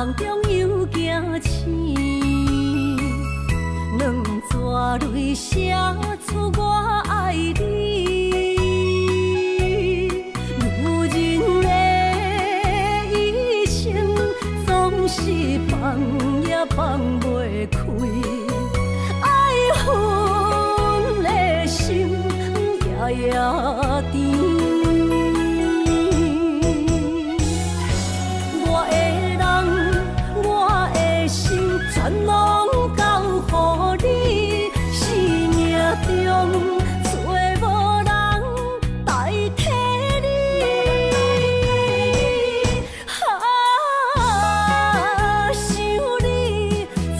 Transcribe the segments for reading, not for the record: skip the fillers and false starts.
夢中又驚醒，兩逝淚寫出我愛你。女人的一生總是放也放袂開，愛恨的心夜夜甜。我的人，我的心，全攏交予你。生命中找無人代替你。啊，想你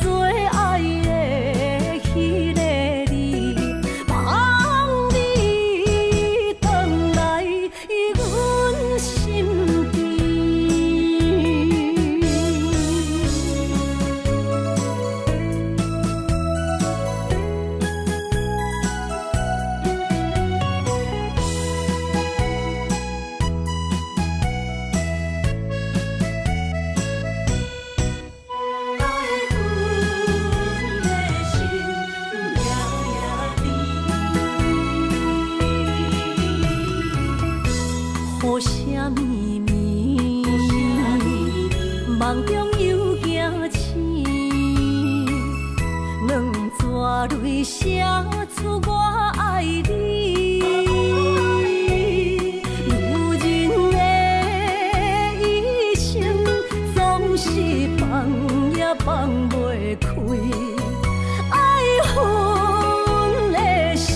最愛的彼个你，望你轉來阮身邊。愛恨的心夜夜甜。雨聲綿綿，夢中又驚醒，兩逝淚寫出我愛你。女人的一生總是放也放袂開，愛恨的心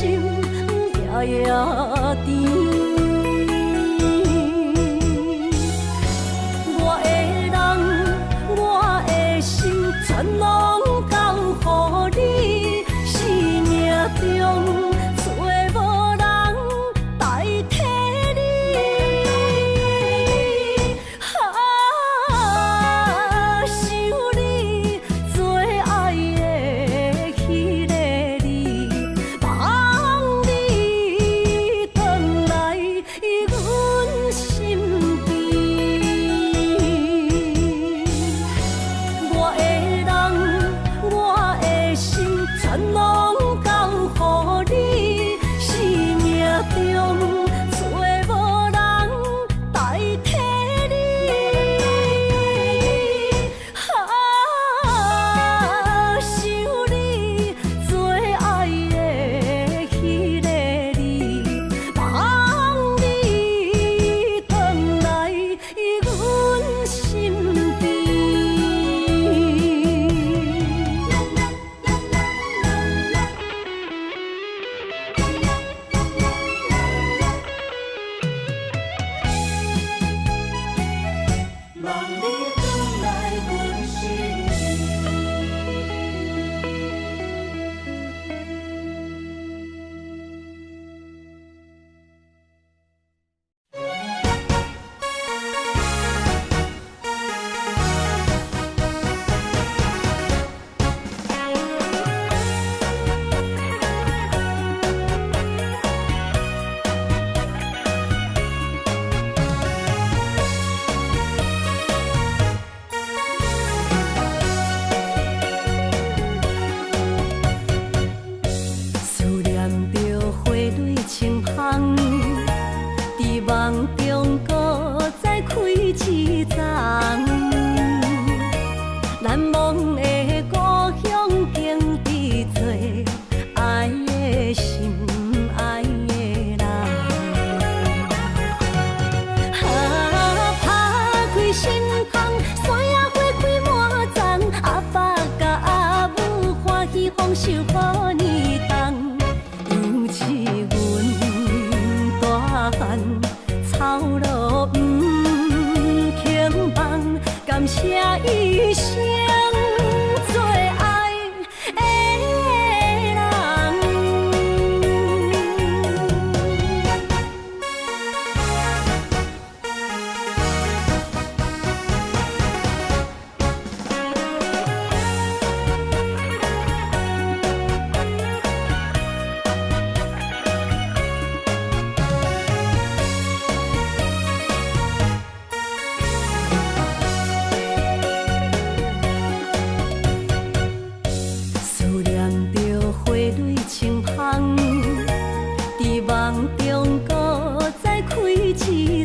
夜夜甜。我的人，我的心，全攏交予你。生命中找無人代替你。啊，想你最愛的彼个你，望你轉來。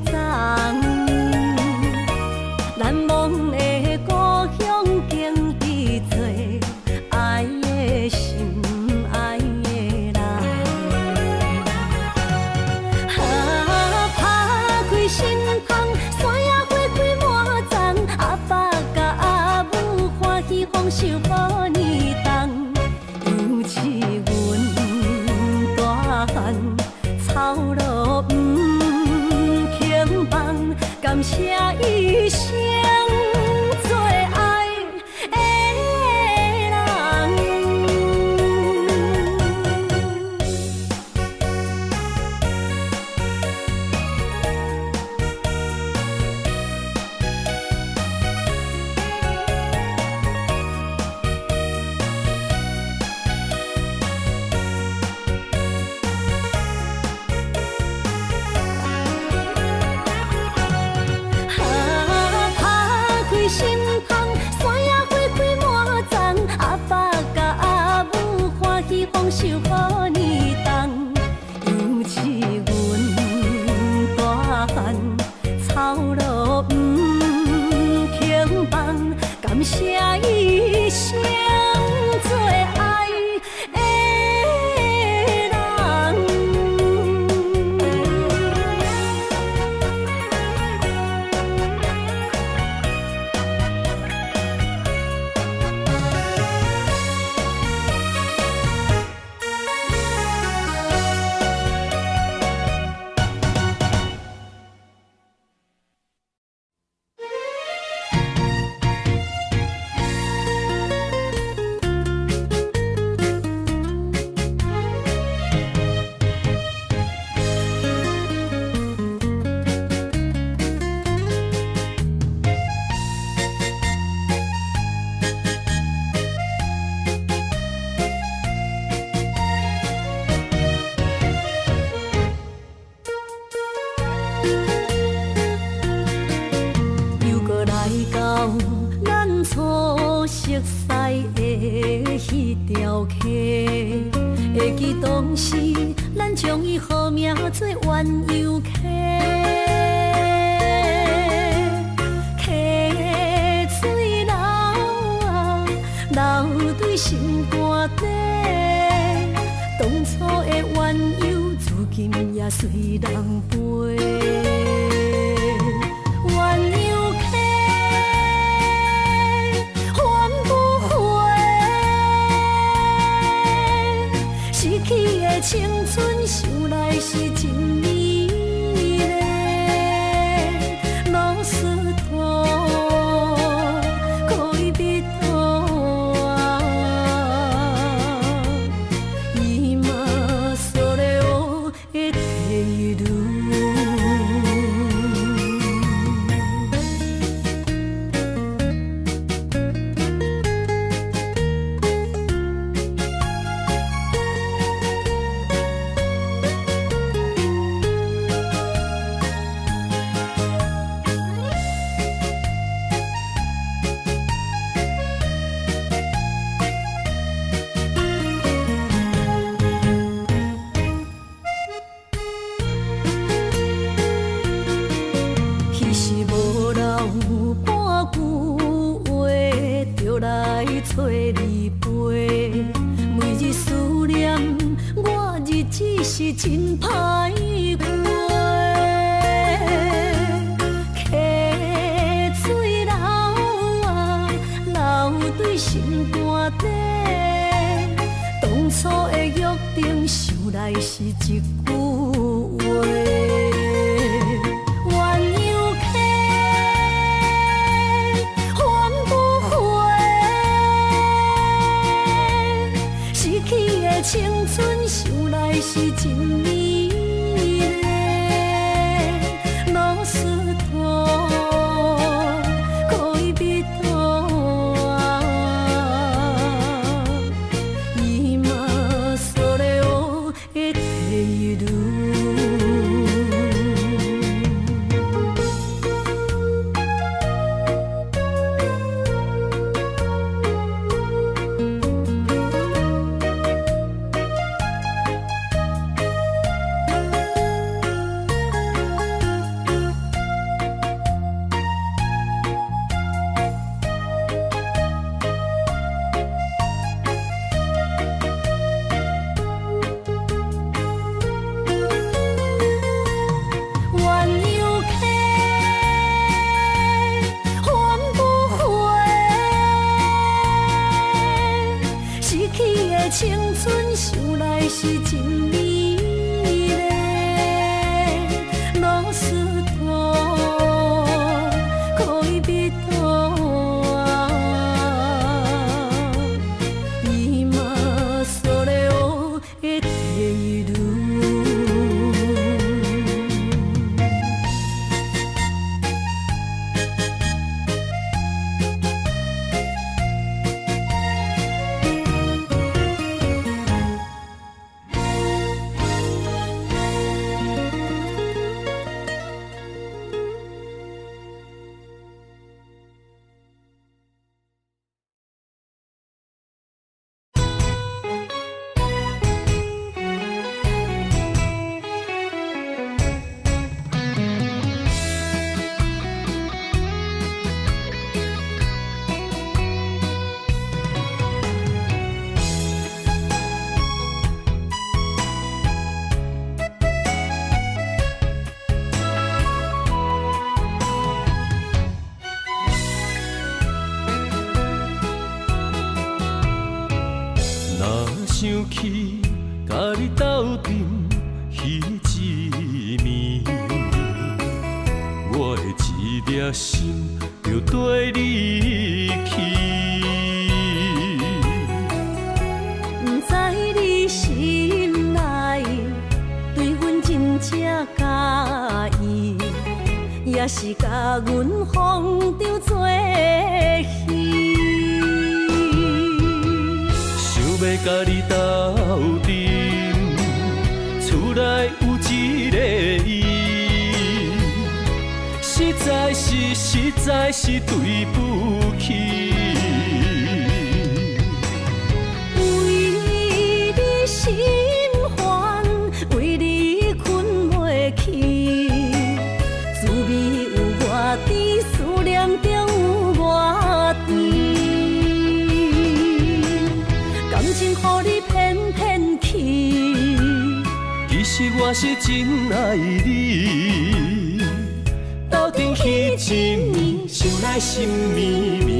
鬃。難忘的故鄉經佇做愛的心愛的人。啊，拍開心窗，山野花開滿叢，阿爸佮阿母歡喜豐收予年冬。尤其阮大漢，操勞毋肯放，感謝一生最愛的人。啊，拍開心窗，山野花開滿叢，阿爸佮阿母歡喜豐收予年冬。尤其阮大漢，操勞毋肯放，感謝一生最愛的人。又閣來到咱初熟似的彼條溪，會記當時咱將伊號名做鴛鴦溪。溪水流啊，流對心肝底，當初的鴛鴦，如今也隨人飛。鴛鴦溪，還不回，失去的青春，想來是真美麗。ロスト戀人は今それを得ている。彼時無留半句話，就來揣你飛。每日思念，我日子是真歹過。溪水流啊，流對心肝底，當初的約定，想來是一句話。鴛鴦溪，還不回，失去的青春，想來是真美麗。ロスト戀人は今それを得ている。陣彼一暝，我的一粒心就綴你去。毋知你心內對阮真正佮意，抑是共阮風中做戲。想欲共你鬥陣，厝內有一个伊，實在是實在是對不起。為你心煩，為你睏袂去，滋味有偌甜，思念中有偌甜。感情予你騙騙去，其實我是真愛你，鬥陣彼一暝，想來心綿綿。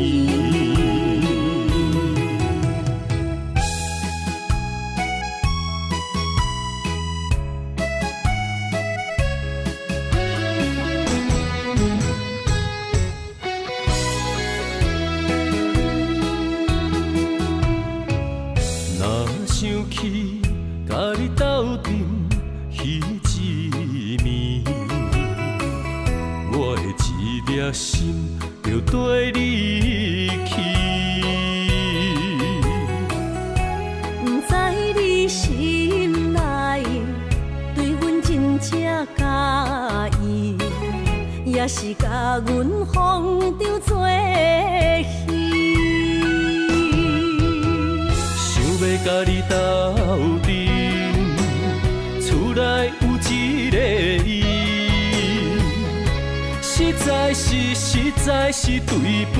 若想起共你鬥陣彼一暝，我的一粒心就綴你去。毋知你心內對阮真正佮意，抑是共阮風中做戲。想欲共你鬥陣，厝內有一个伊，實在是實在是對不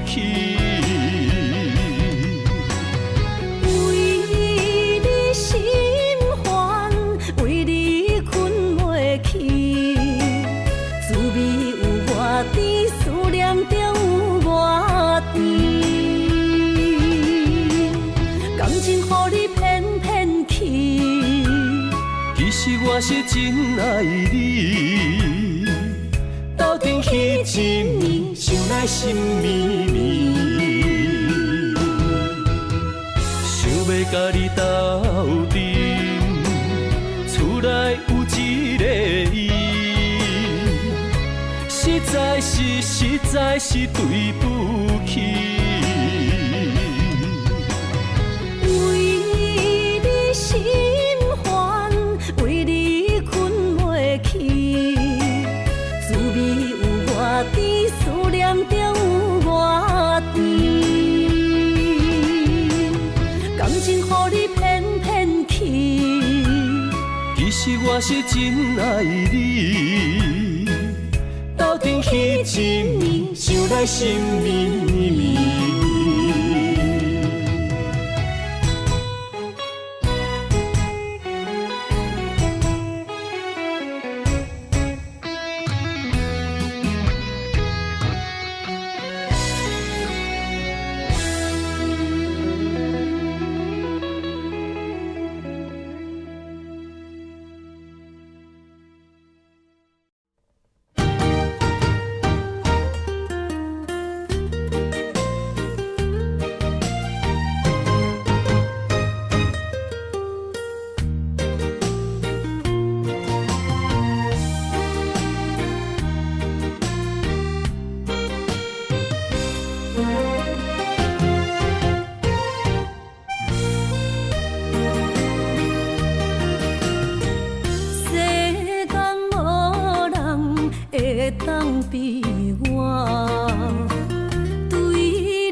起。為你心煩，為你睏袂去，滋味有偌甜，思念中有偌甜。感情予你騙騙去，其實我是真愛你，鬥陣彼一暝，想來心綿綿。想欲共你鬥陣，厝內有一个伊，實在是實在是對不起。為你心煩，為你睏袂去，滋味有偌甜，思念中有偌甜。感情予你騙騙去，其實我是真愛你，鬥陣彼一暝，想來心綿綿。世間無人會當比我，對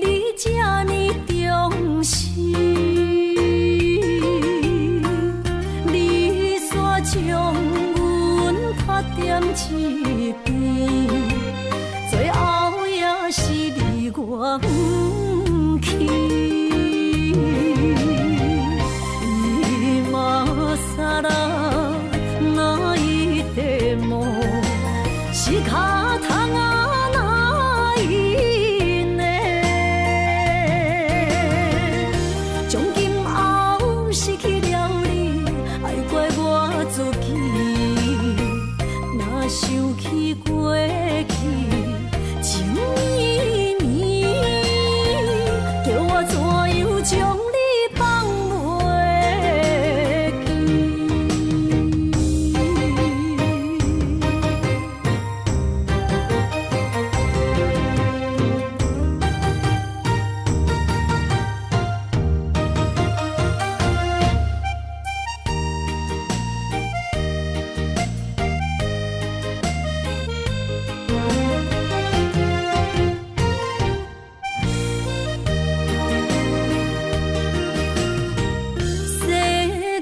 你這呢忠心。你煞將阮拍踮一邊，最後也是離我遠去。今更泣いても仕方がないね。從今後失去了你，愛怪阮自己？若想起過去，情綿綿，叫我怎樣將你放袂記？世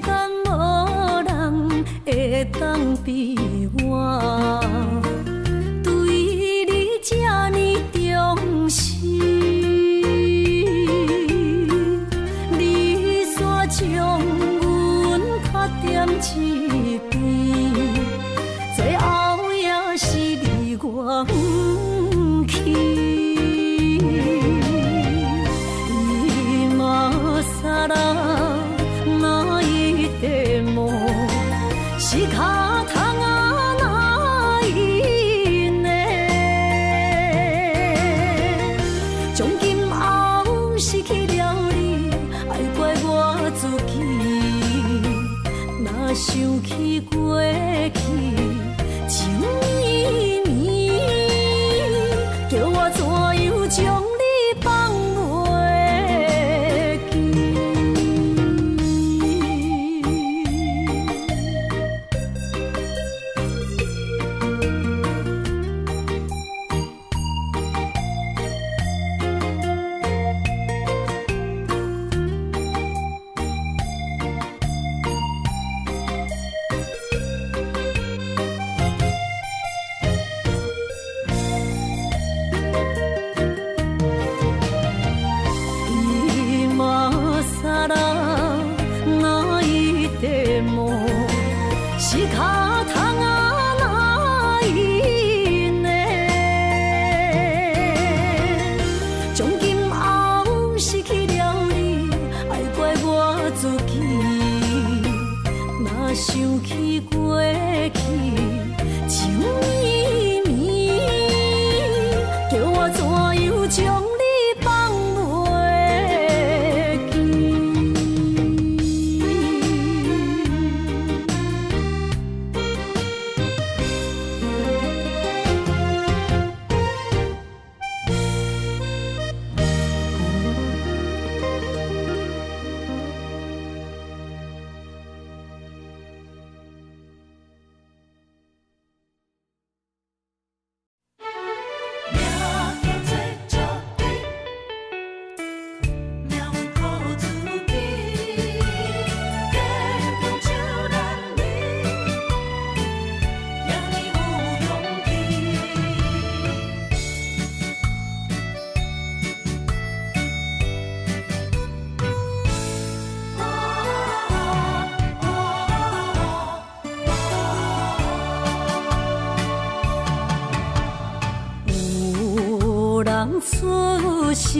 間無人會當比我，對你這呢重視。你煞將阮卡踮一邊，最後也是離我遠去。今更泣いても仕方がないね。從今後失去了你，愛怪我自己。若想起過去，情綿綿，叫我怎樣將你放袂記？今更泣いても仕方がないね。從今後失去了你，愛怪我自己。若想起過去，情綿綿，叫我怎樣將你放袂記？命叫做石猪，命运靠自己，坚强像男儿，遐呢有勇氣。有人出世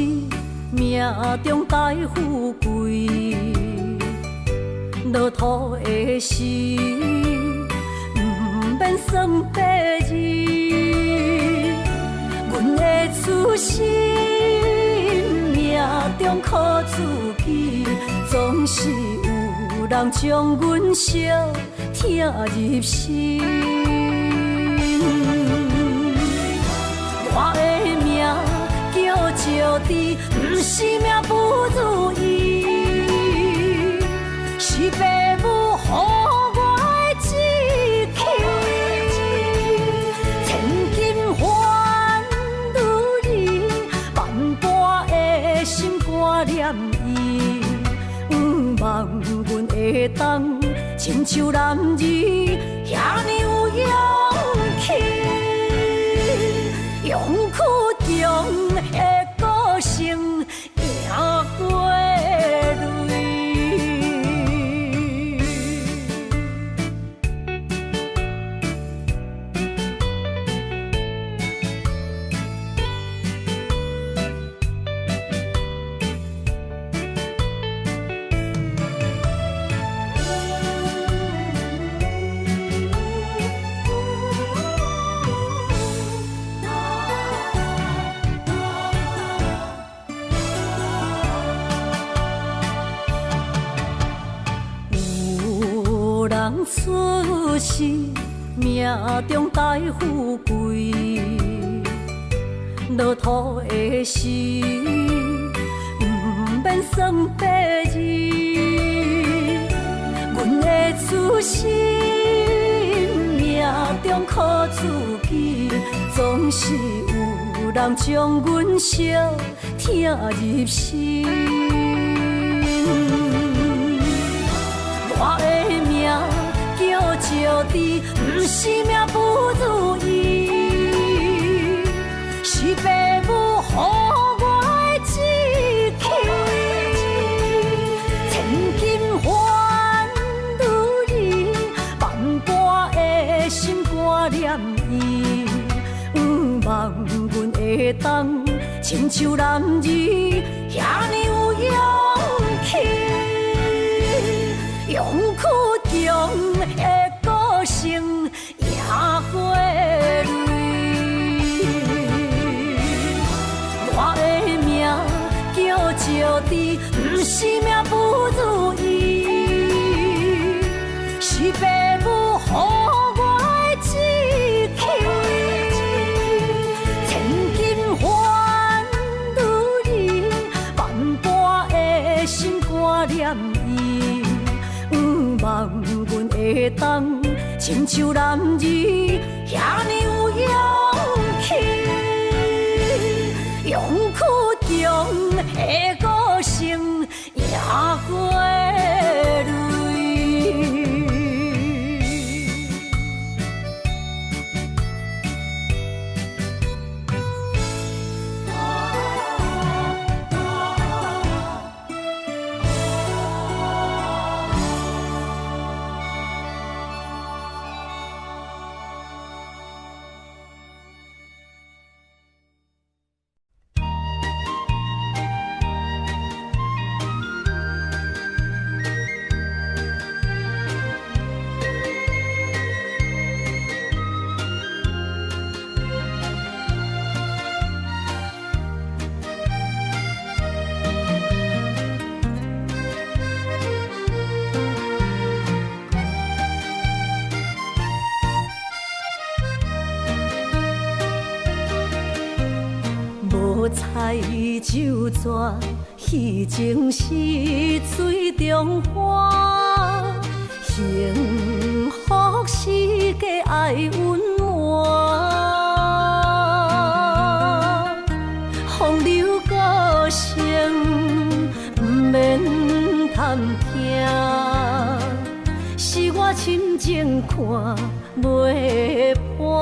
命中帶富貴，落土的時毋免算八字。阮的出身命中靠自己，總是有人將阮相疼入心。我的命叫石豬，毋是命不如意，是爸母予我的志氣。千金換女兒，萬般的心肝念伊，向望阮會當親像男兒，遐呢有勇氣。勇氣強的個性贏過淚。出世，命中帶富貴，落土的時，毋免算八字。阮的出身，命中靠自己，總是有人將阮相疼入心。我的命叫石智，毋是命不如意，是爸母予我的志氣。千金換女兒，萬般的心肝念伊，向望阮會當親像男兒，遐爾有勇氣。勇氣強的個性贏過淚。我的命叫石智，毋是命不如意，是爸母予我的志氣。千金換女兒，萬般的心肝念伊，向望阮會當親像男兒，遐爾有勇氣。勇氣強的個性贏過淚。無彩酒泉，彼情是水中花，幸福是假愛隱瞞，風流個性毋免探聽，是我深情看袂破。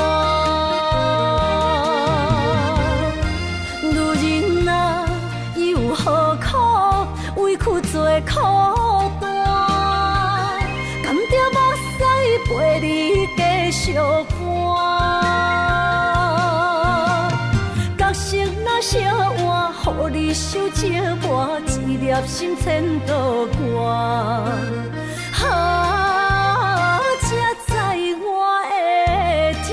女人啊，又何苦委屈做苦單？甘著目屎陪你繼續伴？角色若相換，予你受折磨，一粒心千度寒。啊，才知我的疼。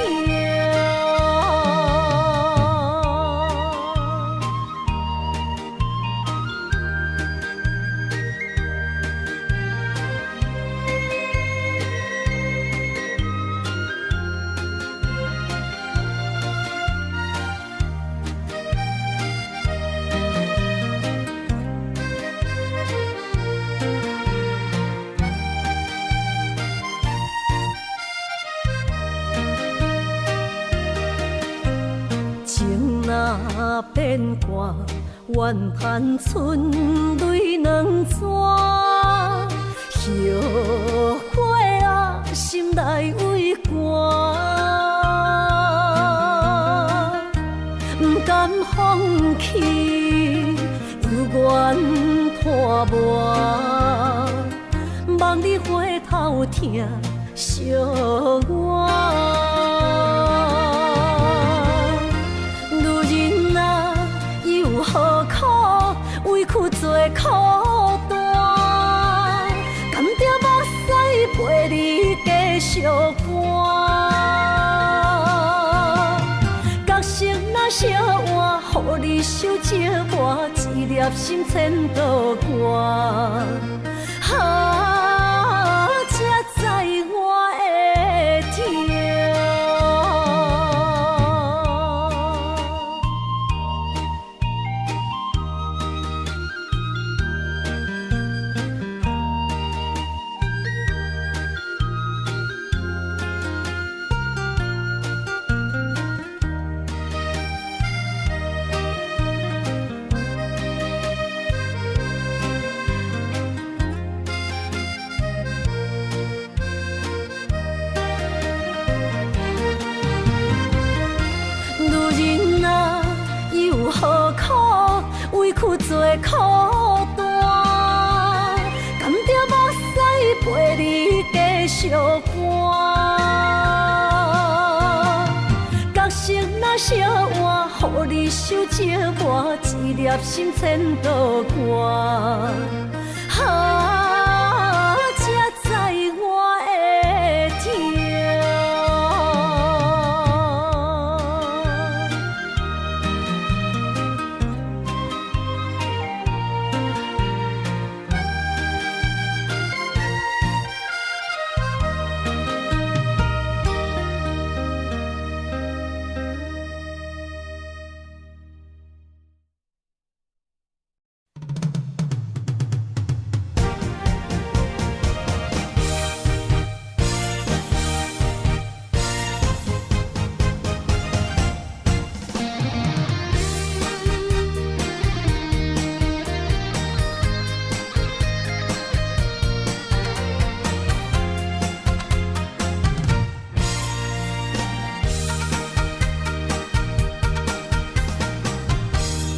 情若變卦，怨嘆春淚兩逝。後悔啊，心內畏寒，毋甘放棄，猶願拖磨，望你回頭疼惜我。女人啊，又何苦委屈做苦單？甘著目屎陪你繼續伴？角色若相換，予你受折磨，一粒心千度寒。啊，才知我的苦單，甘著目屎陪你繼續乾。角色若相換，予你受折磨，一粒心千度寒。啊，才知我的痛。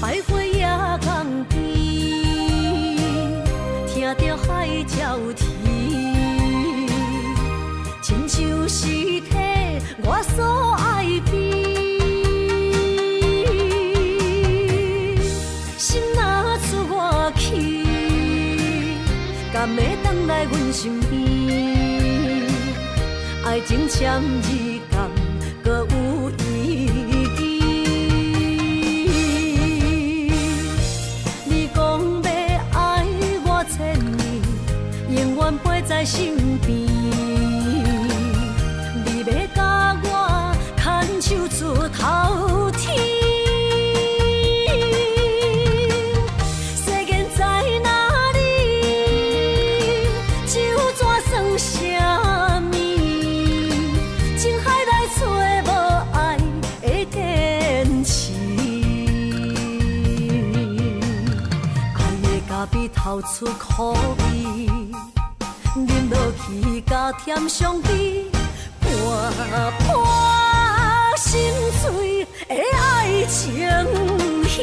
徘徊野港邊，聽著海鳥啼，親像是替我所愛悲。心若出外去，敢會轉來阮身邊？愛情簽字敢閣有意義？你講欲愛我千年，永遠陪在身邊。你欲共我牽手出頭天。世間在哪裡？酒怎算啥物？情海內找無愛的堅持。愛的咖啡透出苦味，啉落去加添傷悲，看破心碎的愛情戲。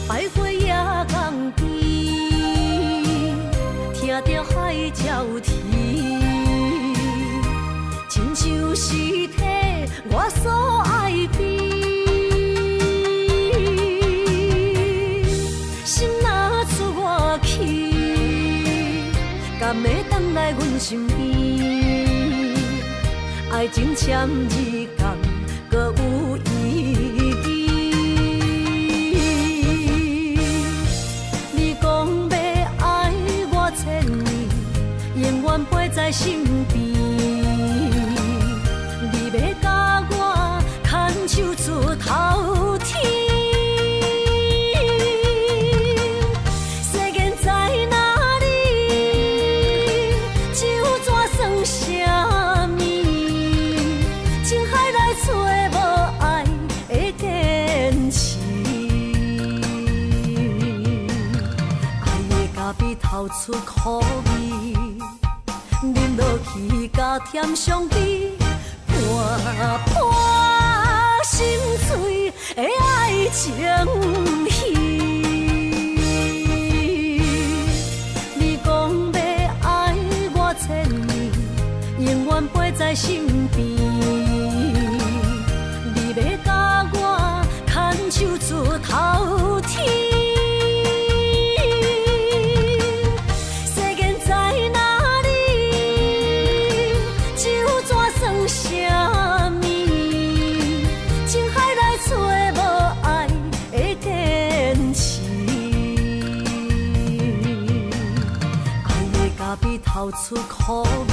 徘徊野港邊，聽著海鳥啼，親像是替我所愛悲。心若出外去，敢會轉來阮身邊？愛情簽字敢閣有意義？你講欲愛我千年，永遠陪在身邊。你欲共我牽手出頭天。世間在哪裡？酒怎算啥物？情海內找無愛的堅持。愛的咖啡透出苦味，啉落去加添傷悲，看破心碎的愛情戲。你講欲愛我千年，永遠陪在身邊。你欲共我牽手出頭天。世間在哪裡？酒怎算啥物？情海內找無愛的堅持。愛的咖啡透出苦味，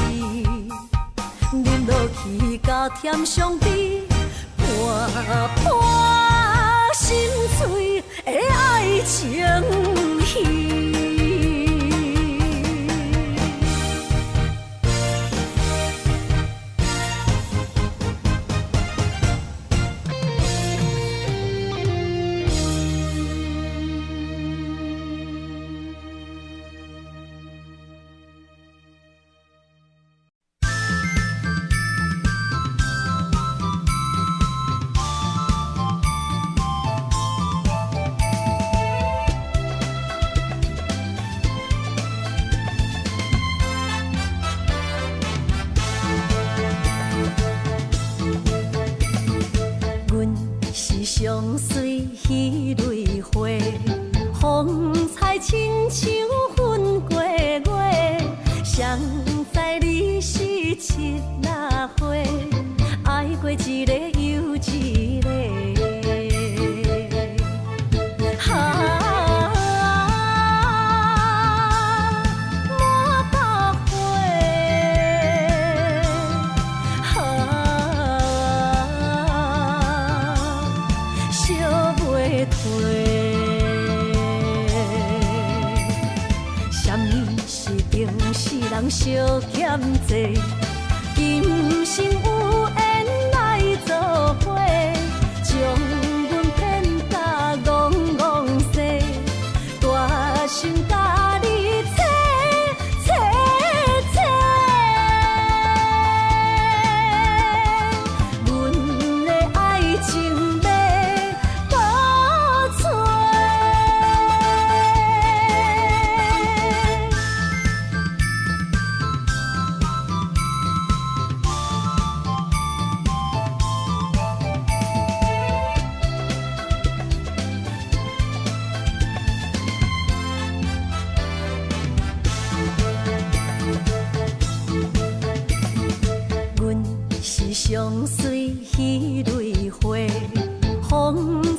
啉落去加添傷悲，看破心碎的愛情戲。上媠彼蕊花，風采親像粉過月。誰知你是七仔花，愛過一个又一个。哈，滿腹花，哈，燒袂褪。啥物是情死人相欠債？今生有緣來做伙，將阮騙甲戇戇西，大心共你切切切。阮的愛情欲倒揣。阮是上媠彼蕊花，風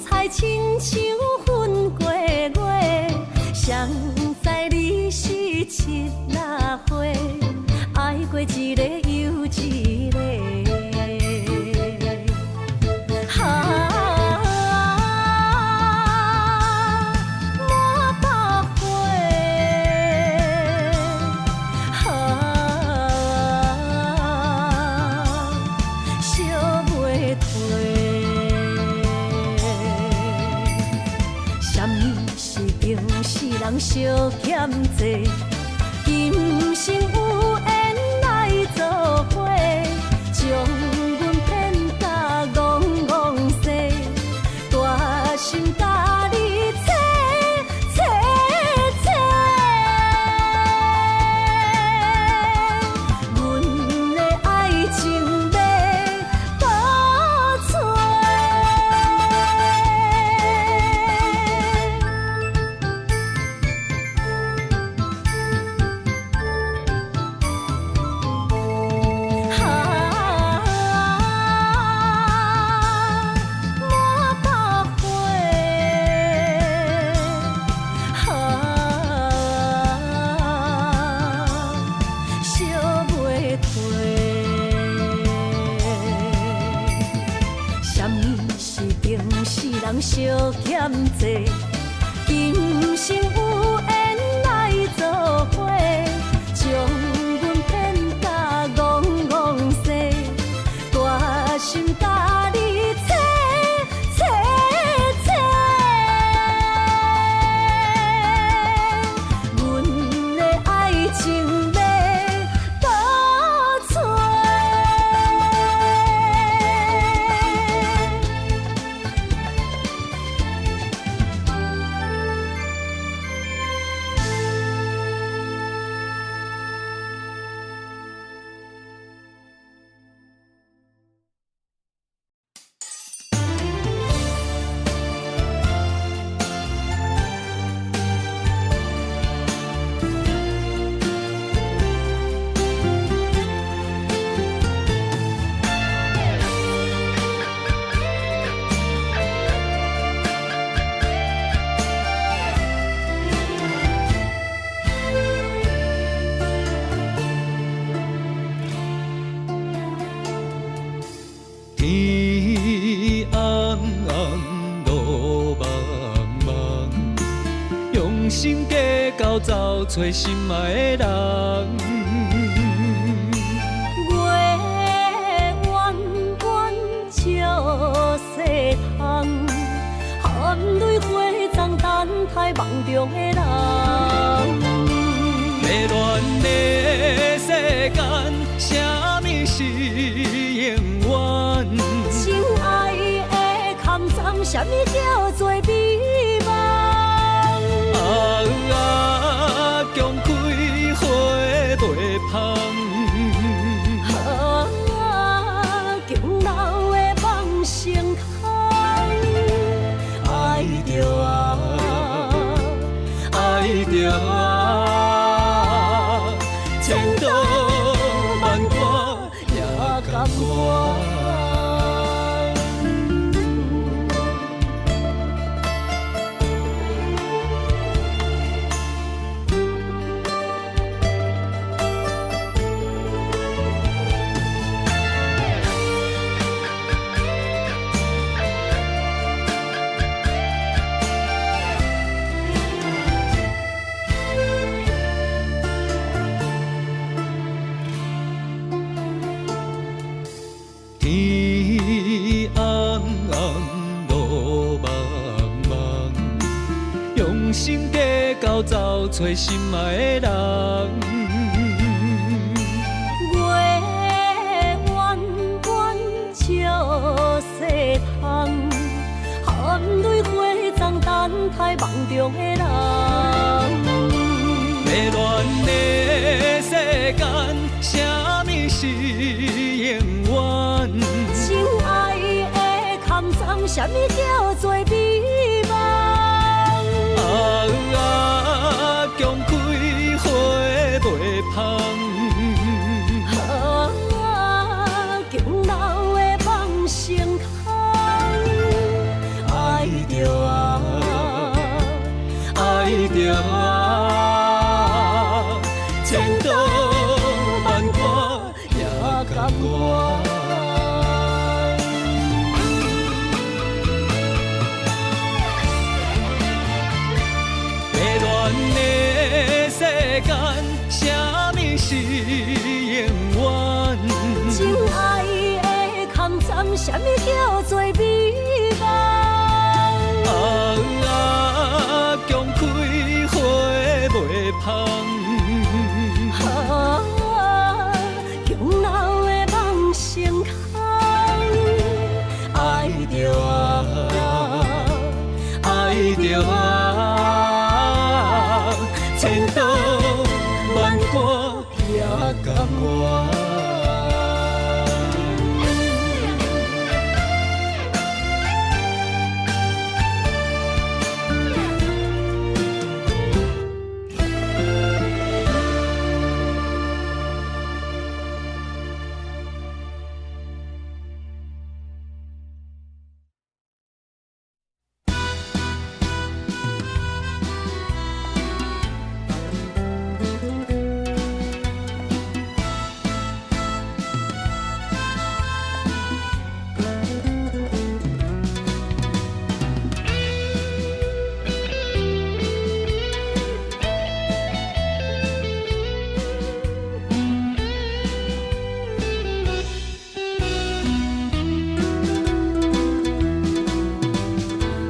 采親像粉過月。誰知你是七仔花，愛過一个又一个。哈，滿腹花，哈，燒袂褪。啥物是情死人相欠債？今生有緣來做伙，將阮騙甲戇戇西，大心共你切切切。阮的愛情欲倒揣。哈，滿腹花，哈，燒袂褪。啥物是情死人相欠債？今生有緣來做伙，將阮騙甲戇戇西，大心共你切切切。阮的愛情欲倒揣。天暗暗，路茫茫，用心计较走揣心爱的人。月圆圆照世通，含淚回藏等待夢中的人。迷亂的世間，啥物是永遠？情愛的空藏，啥物叫做美夢？啊啊，強開花袂芳。啊，強留的夢成空。刀萬貫也甘願。天暗暗，路茫茫，用心计较走揣心爱的人。月圆圆照世窗，含泪回藏等待梦中的人。迷乱的世间，啥物是永远？情爱的空藏，啥物叫做美梦？啊啊，强开花袂芳。啊，强留的梦成空。爱著啊，爱著啊，千刀萬貫也甘願。迷乱的世間，啥物是永遠？情愛的空藏，啥物叫做美夢？啊啊，強開花袂芳。啊，強留的夢成空。愛著啊，愛著啊，千刀萬貫也甘願。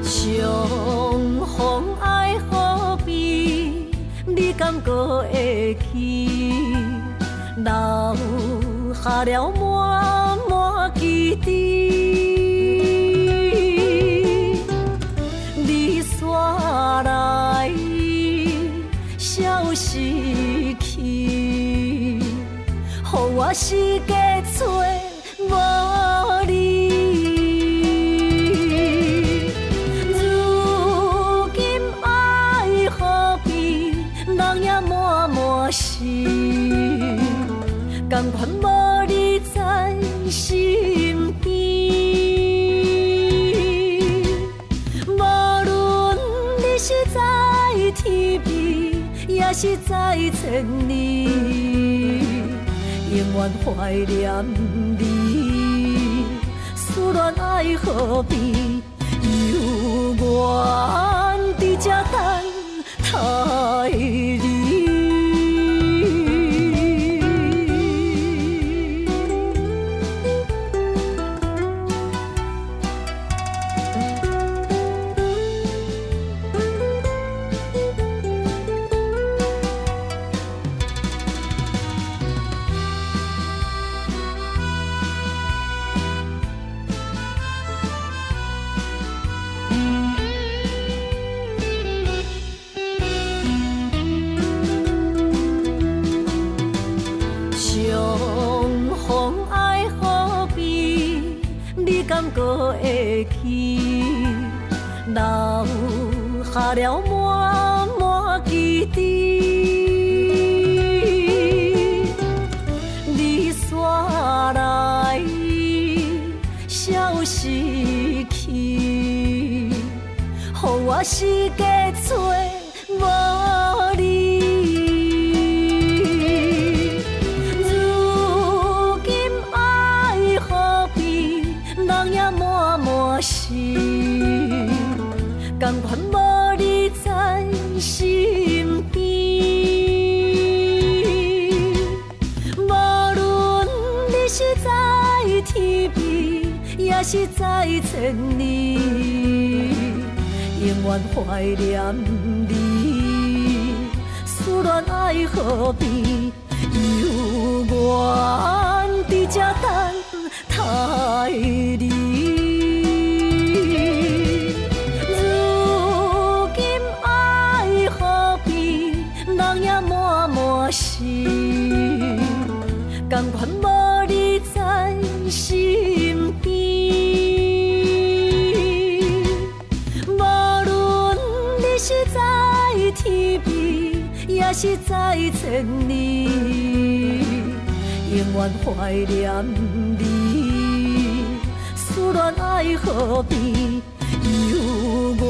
相逢愛何必？你敢閣會記？留下了滿滿記憶。你煞來消失去，予我四界揣無你。如今愛何必？人影滿滿是，甘願無你在身邊。無論你是在天邊，抑是在千里，永遠懷念你。思戀愛何必？猶原佇這等待你。相逢愛何必？你敢閣會記？留下了滿滿記憶。是在千里，永遠懷念你。思戀愛何必？猶原佇這等待你。如今愛何必？人影滿滿是，甘願無你在身邊。無論你是在天邊，抑是在千里，永遠懷念你。思戀愛何必？猶原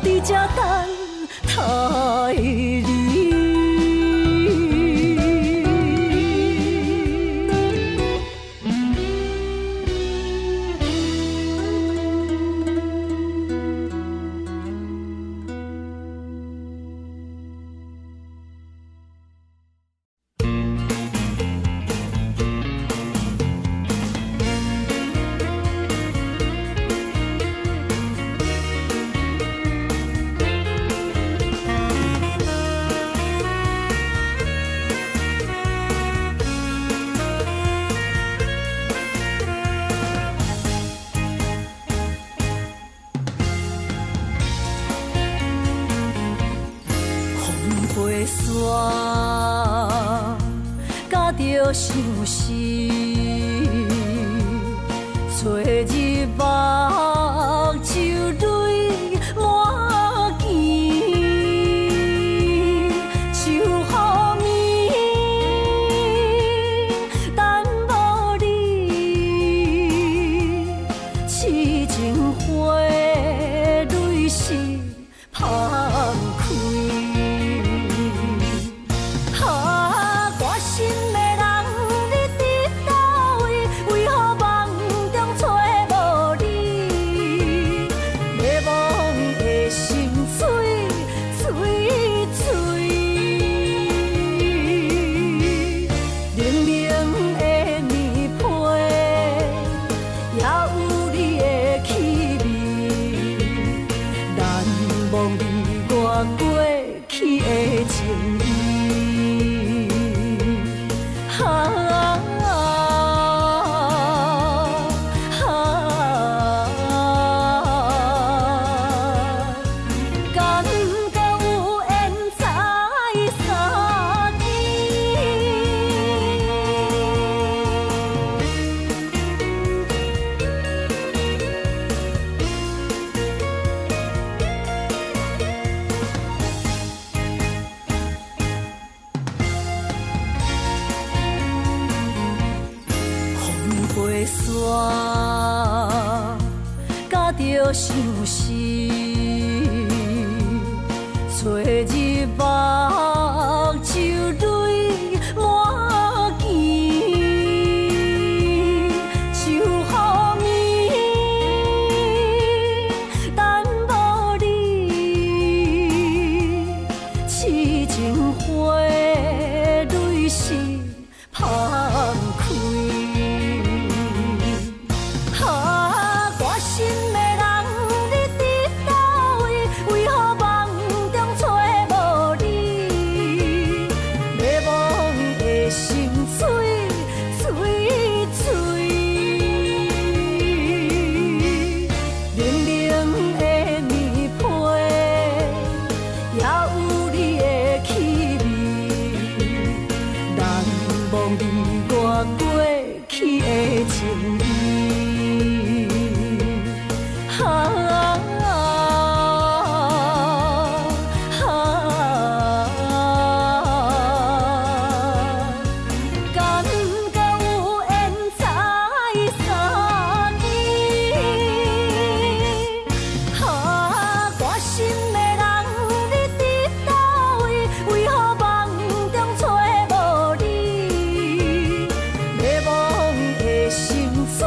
佇這等待你。風飛沙，甲著相思，吹入目睭淚滿墘，像雨暝等無你，痴情花淚是芳開。啊，我心的人，你佇佗位？為何夢中揣無你？迷惘的心碎碎碎，冷冷的棉被，也有你的氣味，難忘你我過去的情誼。啊啊啊！感覺有緣再相見。風飛沙，甲著相思，吹入目睭淚滿墘，像雨暝等無你，痴情花淚是芳開。啊，我心的人，你佇佗位？為何夢中揣無你？迷惘的心碎碎碎，冷冷的棉被，也有你的氣味，難忘你我過去的情誼。啊啊！感覺有緣再相見。啊，我心的人，你佇佗位？為何夢中揣無你？迷惘的心碎。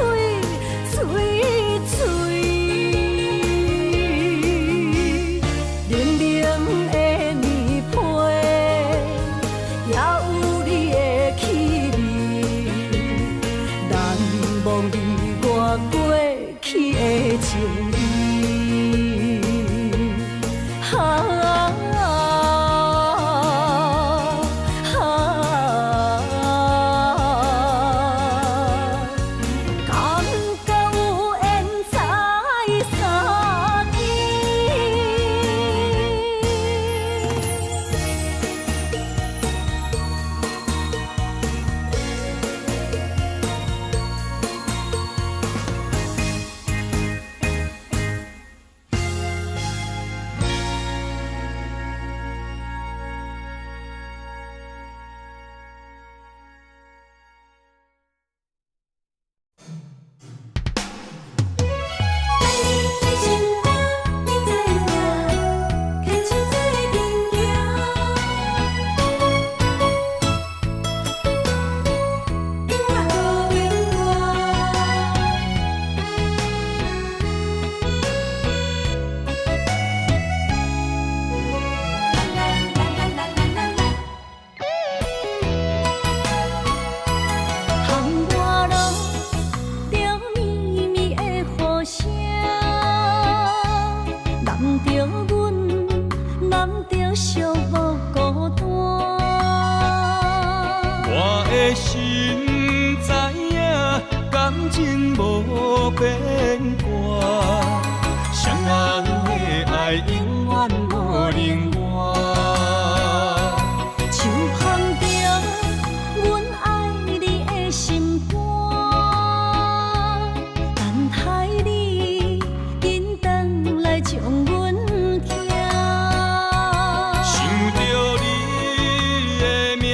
的心知影，感情無變卦，雙人的愛永遠無能換。手捧著阮愛你的心肝，等待你緊轉來將阮疼。想著你的名，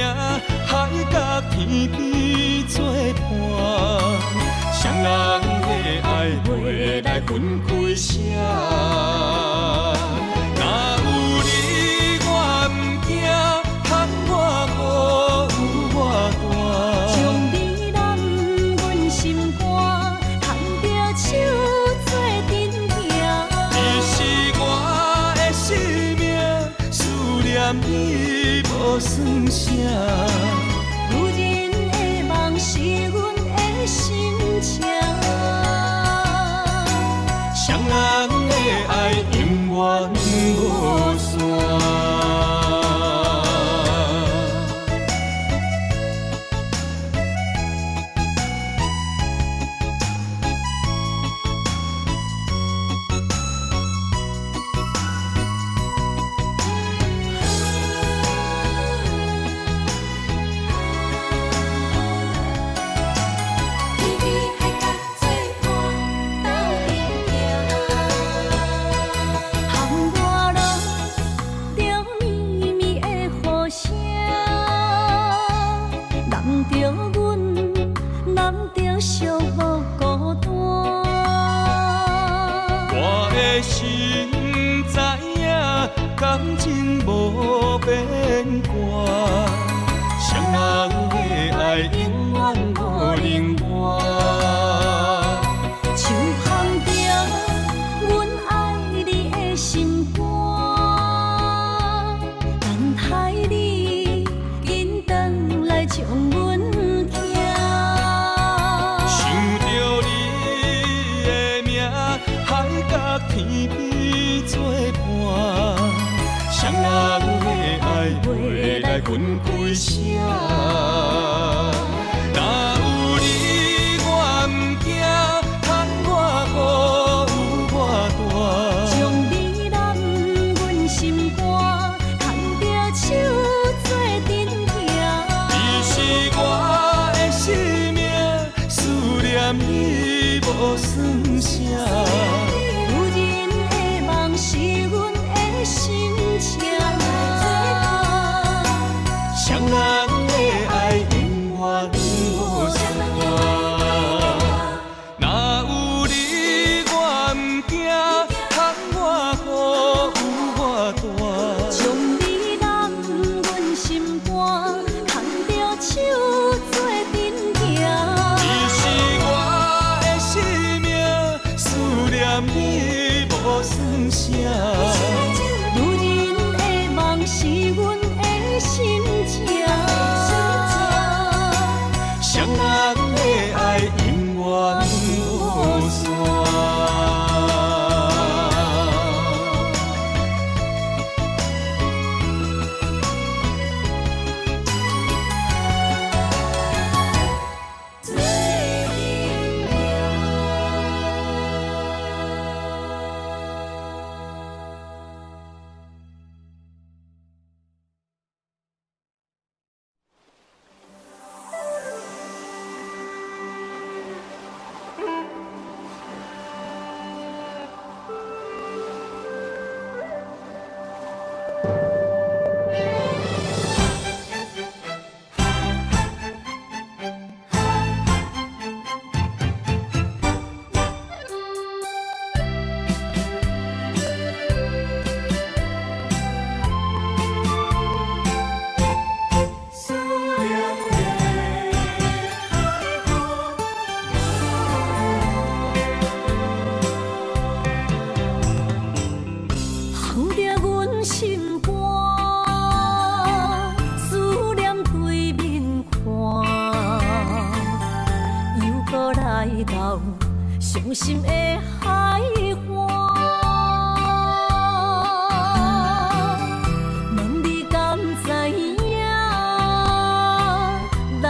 海角天邊做伴，雙人的愛袂來分開捨。若有你我毋驚，窗外雨有偌大。將你攬阮心肝，牽著手做陣行。你是我的生命，思念你無算啥。女人的夢是阮的心情。雙人的愛永遠無散。天邊海角做伴，鬥陣行。窗外落著綿綿的雨聲，攬著阮，攬著寂寞孤單。我的心知影，感情無變卦，雙人的愛永遠無能換。手捧著阮愛你的心肝，等待你緊轉來將阮疼。想著你的名，海角天邊做伴，雙人的愛袂來分開捨。若有你我毋驚，窗外雨有偌大。將你攬阮心肝，牽著手做陣行。你是我的生命，思念你無算啥。女人的夢是阮的心情。雙人的愛永遠無散。若有你我毋驚，窗外雨有偌大。將你攬阮心肝，牽著手做陣行。你是我的生命，思念你無算啥。女人的夢是阮的心情。雙人的愛永遠無散。做阵行。思念的海岸。捧著阮心肝，思念對面看，又閣來到傷心的海岸。問你敢知影，人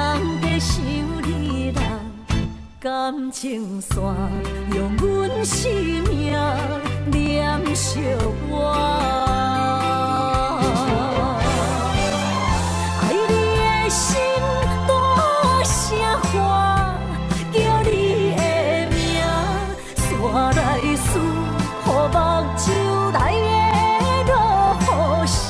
感情線，用阮生命連相活。愛你的心大聲喊，叫你的名，煞來輸予目睭內的落雨聲。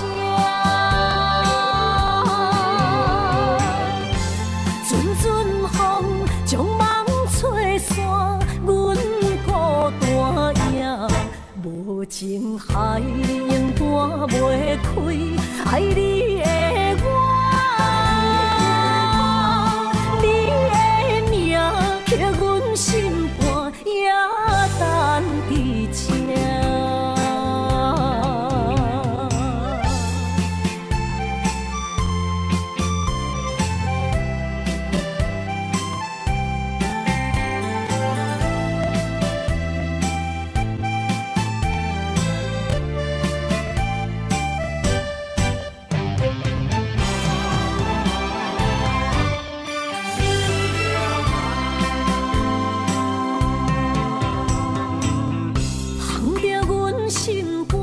陣陣風將夢吹散，阮孤單影。無情海永搬袂開，愛你的我，你的名刻阮心肝，也等佇這。烘著阮心肝，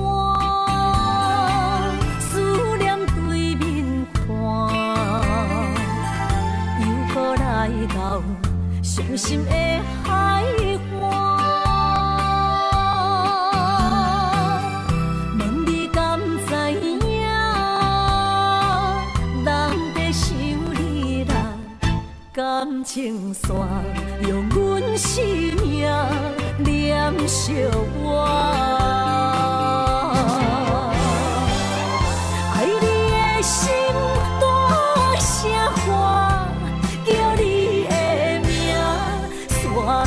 思念對面看，又閣來到傷心的海岸。問你敢知影，人在想你啦。感情線用阮生命連相活。愛你的心大聲喊，叫你的名，煞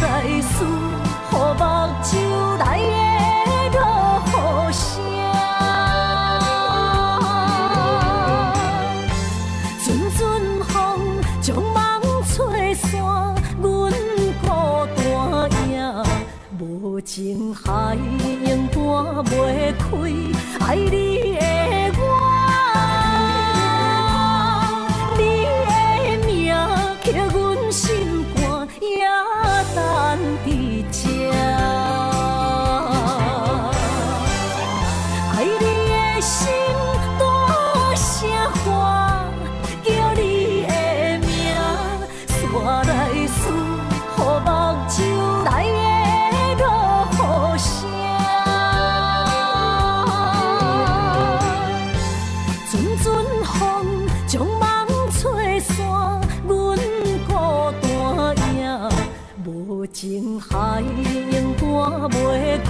來輸予目睭內的落雨聲。陣陣風將夢吹散，阮孤單影。無情海永搬袂開，愛你的我，你的名刻阮心肝，也等佇這。愛你的心大聲喊，叫你的名，煞來輸予目睭內的落雨聲。陣陣風將夢吹散，阮孤單影。無情海永搬袂開，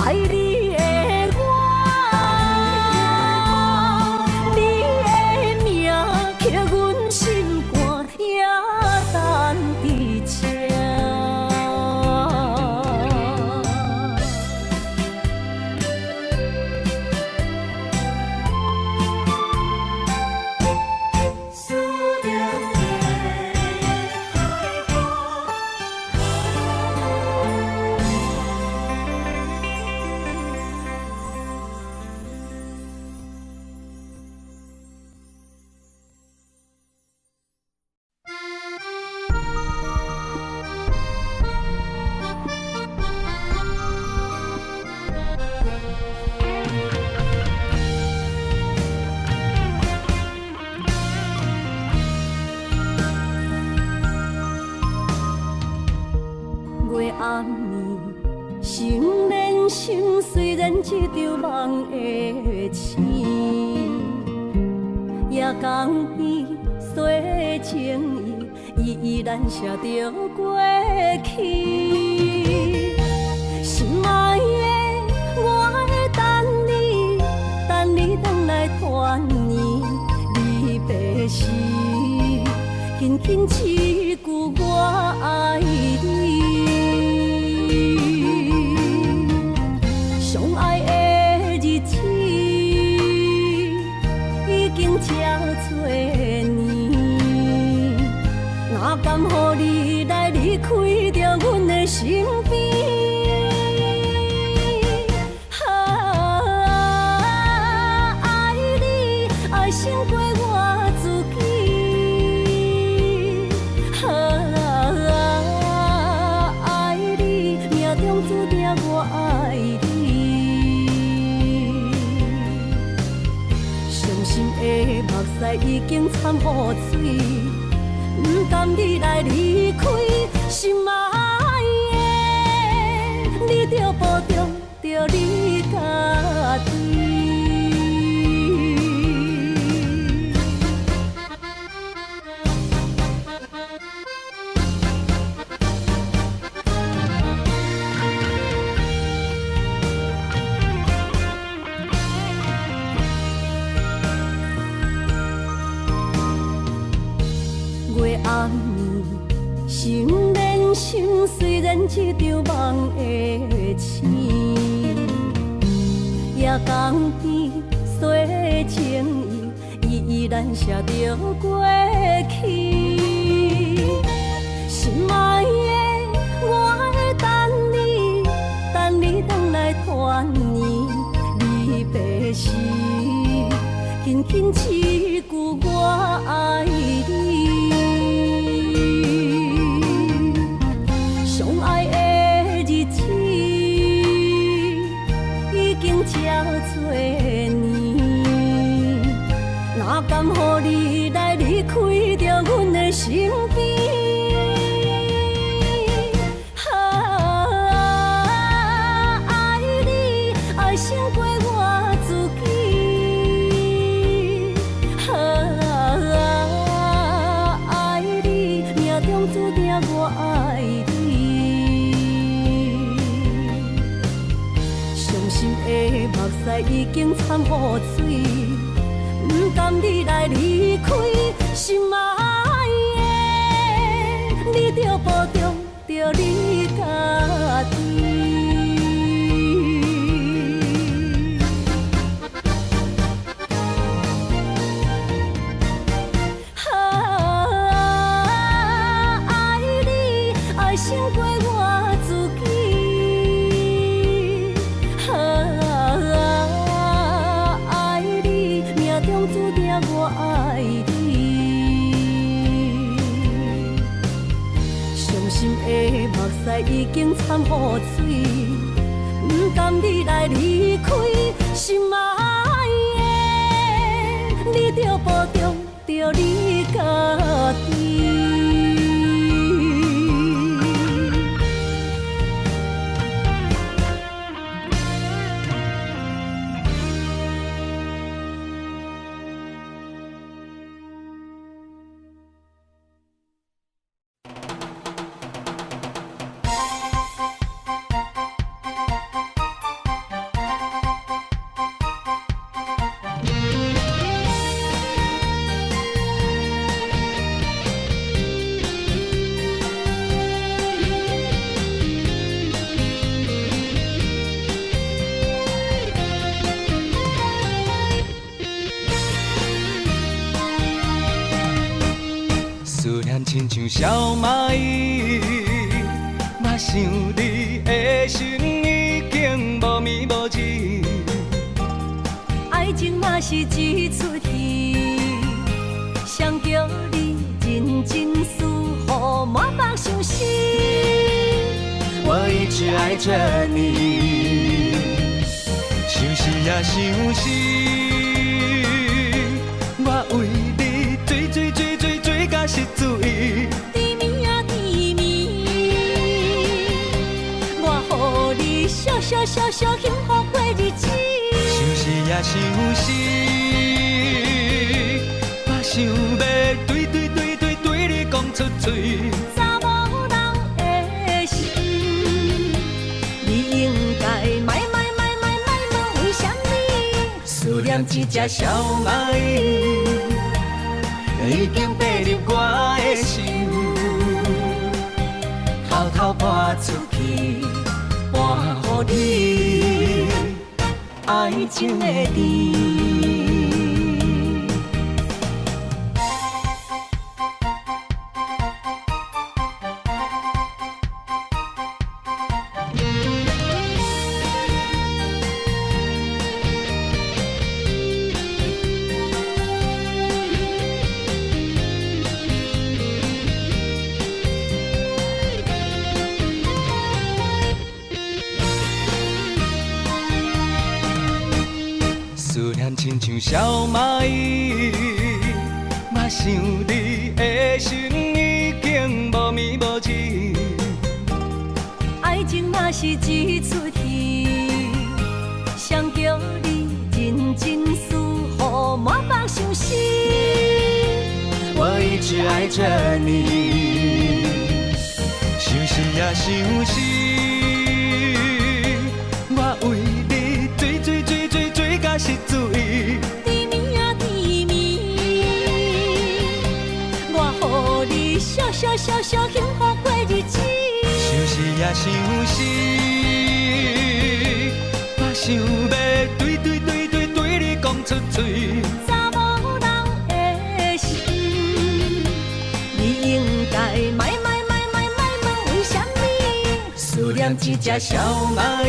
愛你的我，你的名刻阮心肝，也等佇這。思念的海岸。月暗暝，心連心，雖然這場夢會醒，也江邊洗情意，依依難捨著過去。心愛的，我會等你，等你轉來團圓離別時，緊緊一句我愛你。相愛的日子已經這多年，哪甘予你來離開著阮的身邊？啊，愛你愛勝過我自己。啊，經摻雨水，毋甘你來離開，心愛的，你著保重著你家己。月暗暝，心連心，雖然這場夢會醒，夜江邊洗情意，依依難捨著過去。心愛的，我會等你，等你轉來團圓。離別時，輕輕一句我愛你。相愛的日子已經這多年，哪甘予你來離開著阮的身邊？啊，愛你愛勝過我自己。啊，愛你命中注定我愛你。傷心的目屎已經摻雨水，毋甘你來離開，心愛的，你著保重著你家己。啊，愛你愛勝過我自己。啊，愛你命中注定我愛你。傷心的目屎已經摻雨水，毋甘你來離開，心愛的，你著保重著你家己。思念親像小螞蟻，我想你的心已經無眠無志。愛情若是一齣戲，誰叫你認真輸予滿目相思。我一直愛著你，相思啊相思，我為你醉醉醉醉醉甲失主意。甜蜜啊甜蜜，我予你惜惜惜惜幸福過日子。相思啊相思，我想欲對對對對對你講出嘴。查某人的心，你應該莫莫莫莫莫問為啥物。思念這隻小螞蟻，已經爬入我的心，偷偷搬出去，搬予你愛情的甜。思念親像小螞蟻，我想你的心已經無眠無志。愛情若是一齣戲，誰叫你認真輸予滿腹相思。我一直愛著你，相思啊相思，我為你醉醉醉醉醉甲失醉。甜蜜啊甜蜜，我予你惜惜惜惜幸福過日子。相思啊相思，我想欲對對對對對你講出嘴。查某人的心，你應該莫莫莫莫莫問為啥物？思念這隻小螞蟻，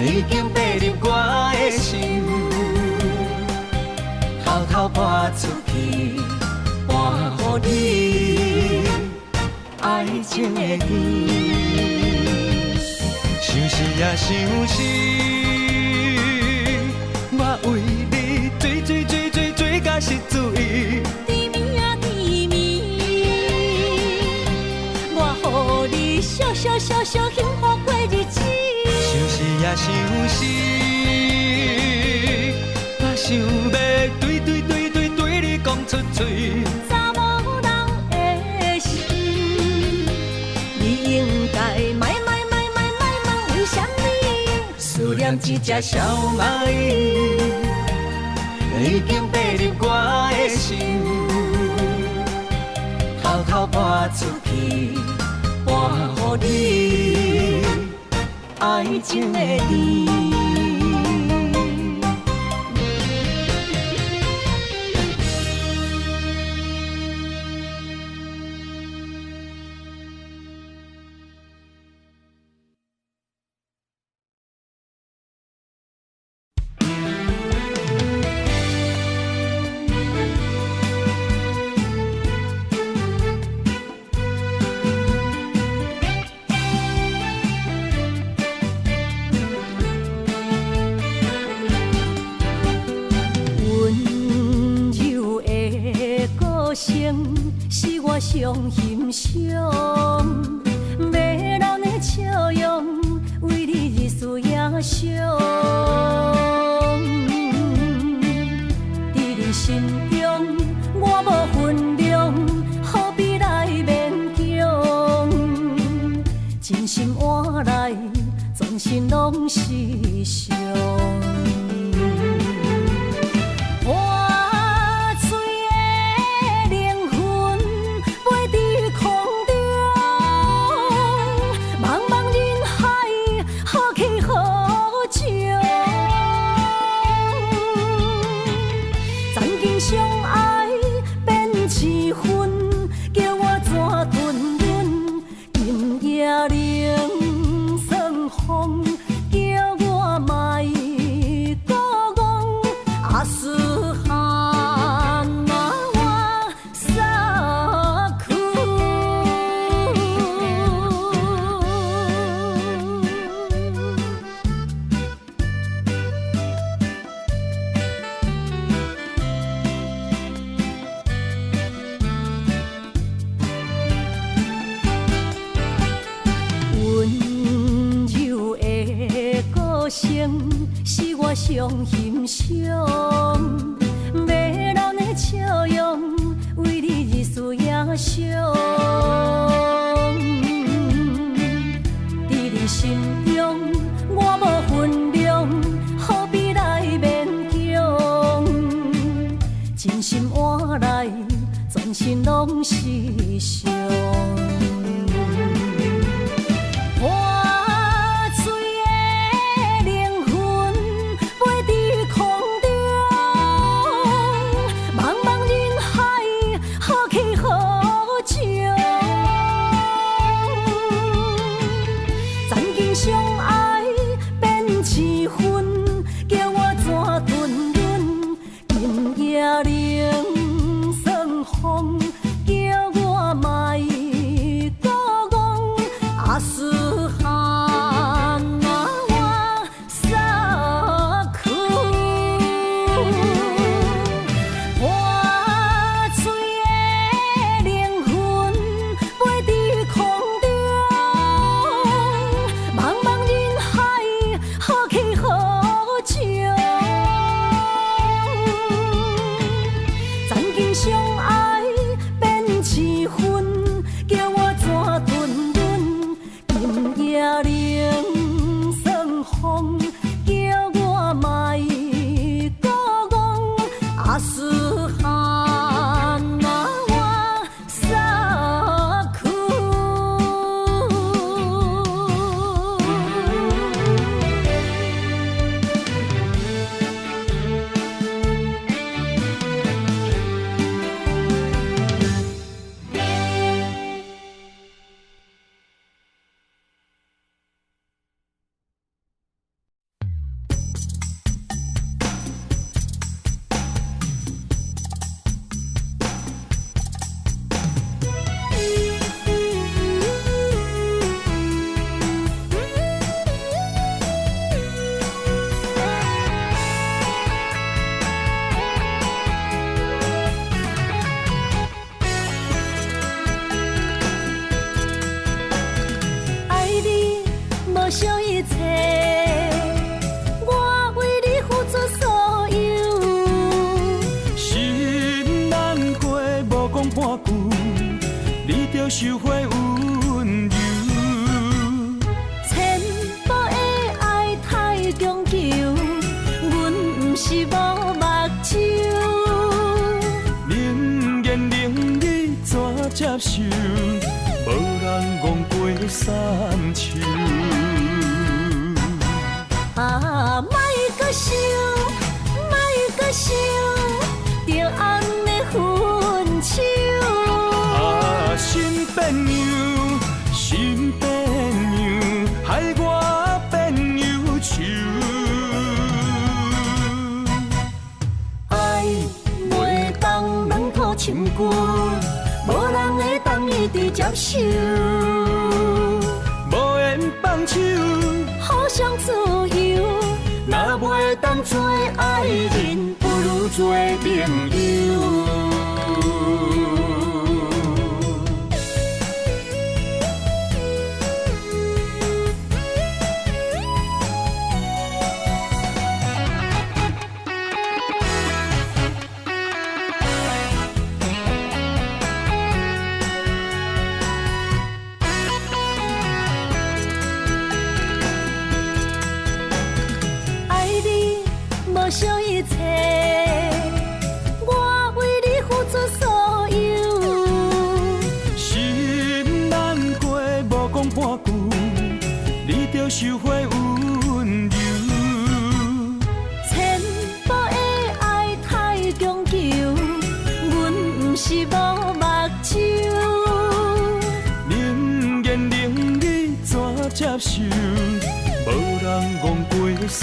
已經爬入我的心，偷偷搬出去，搬予你愛情的甜。相思啊相思，我為你醉醉醉醉醉甲失醉。甜蜜啊甜蜜，我予你惜惜惜惜幸福過日子。相思啊相思，我想欲對對對對對你講出嘴。查某人的心，你應該莫莫莫莫莫問為啥物？思念這隻小螞蟻，已經爬入我的心，偷偷搬出去，搬予你愛情的甜。溫柔的歌聲是我上欣賞，迷人的笑容為你日思夜想。佇你心中我無份量，何必來勉強？真心換來全身攏是傷。破碎的靈魂飛佇空中，茫茫人海，何去何從？曾經相愛變痴魂，叫我怎吞忍？今夜冷霜風，叫我莫閣戇。阿斯漢那我撒去。溫柔的歌聲是我上欣賞，迷人的笑容為你日思夜想。佇你心中我無份量，何必來勉強？真心換來全身攏是傷。破碎的靈魂飛佇空中，茫茫人海，何去何從？曾經相愛變痴魂，叫我怎吞忍？今夜冷霜風，叫我莫閣句，你著收回溫柔。淺薄的愛太強求，阮毋是無目睭。寧願寧你怎接受？無人戇過三秋。啊，莫閣想，莫閣想，著按呢分手。啊，心變樣，心變樣，害我變憂愁。愛袂當兩土深舊，無人會當一直接受。無緣放手，互相自由。若袂當做愛人，不如做朋友。愛你無惜一切，我為你付出所有。心難過，無講半句，你著收回溫柔。淺薄的愛太強求，阮毋是無目睭。寧願寧你怎接受？無人戇過三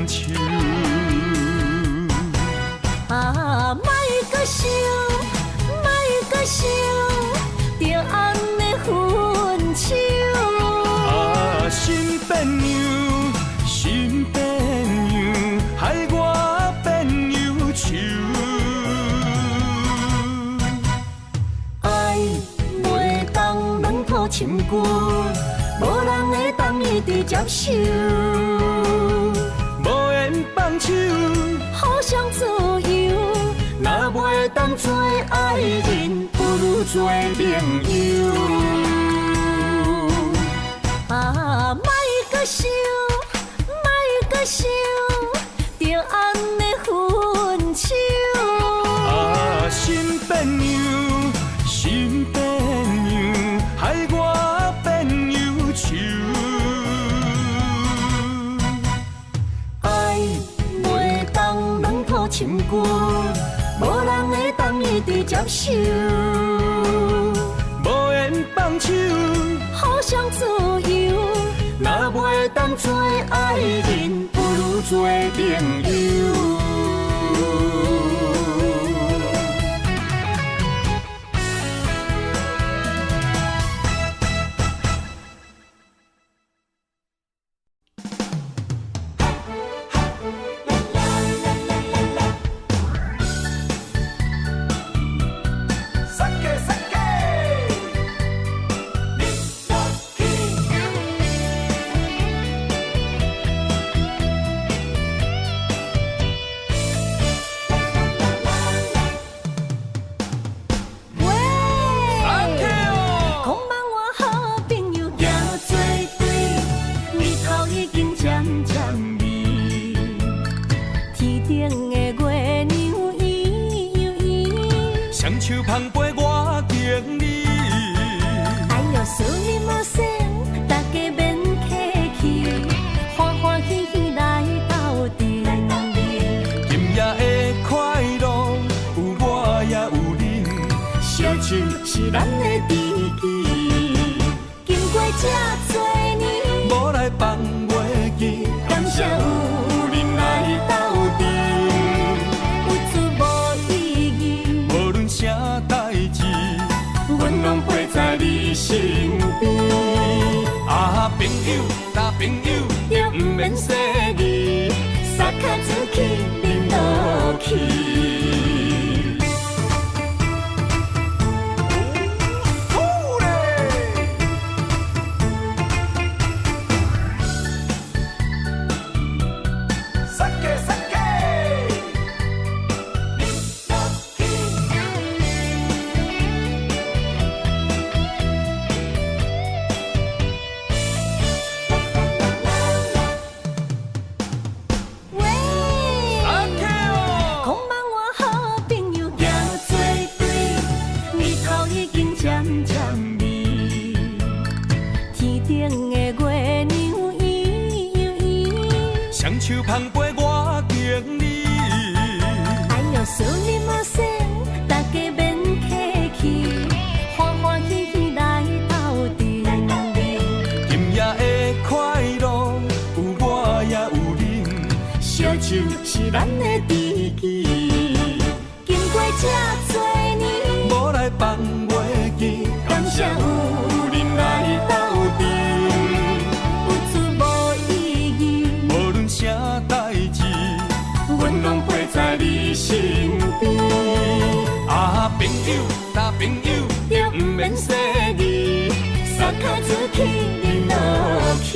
秋。啊，莫閣想，莫閣想，著按呢分手。啊，心變樣，心變樣，害我變憂愁。愛袂當兩土深舊，無人會當一直接受。無緣放手，互相自由。若袂當做愛人，不如做朋友。啊，莫閣想，莫閣想，著按呢分手。啊，心變樣，心變樣，害我變憂愁。愛袂當兩土深舊，無人會當一直接受。無緣放手，互相自由。若袂當做愛人，不如做朋友。喂，空望我好朋友行做對，日頭已經漸漸暝，天頂的月娘圓又圓。雙手捧杯我敬你。哎喲，すみません，大家免客氣，歡歡喜喜來鬥陣。今夜的快樂有我也有恁，相手是咱的知己。經過這多年，無來放袂記，感謝有恁來鬥陣。有出無意義，無論啥代誌，阮攏陪在你身邊。啊，朋友，呾朋友，毋免細膩，三跤出去，恁落去。好咧！撒个撒个，你落去。甜味。天頂的月娘圓又圓，雙手捧杯我敬你。哎喲，すみません，大家免客氣，歡歡喜喜來鬥陣。今夜的快樂有我也有恁，燒酒是咱的知己。經過這濟年，無來放袂記，感謝有恁來鬥陣。有出無意義，無論啥代誌，阮攏陪在你身邊。啊，朋友，大朋友，就毋免說字，三跤出去恁落去。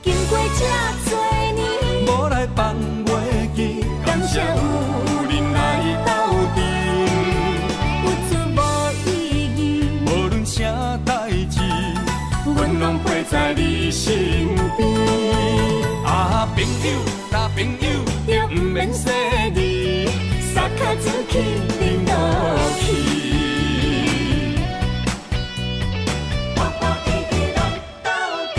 經過這濟年，無來放袂記，感謝有恁來鬥陣。有出無意義，無論啥代誌，阮攏陪在你身邊。啊，朋友，大朋友，就毋免說字，三跤出去恁落去。歡歡喜喜來鬥陣。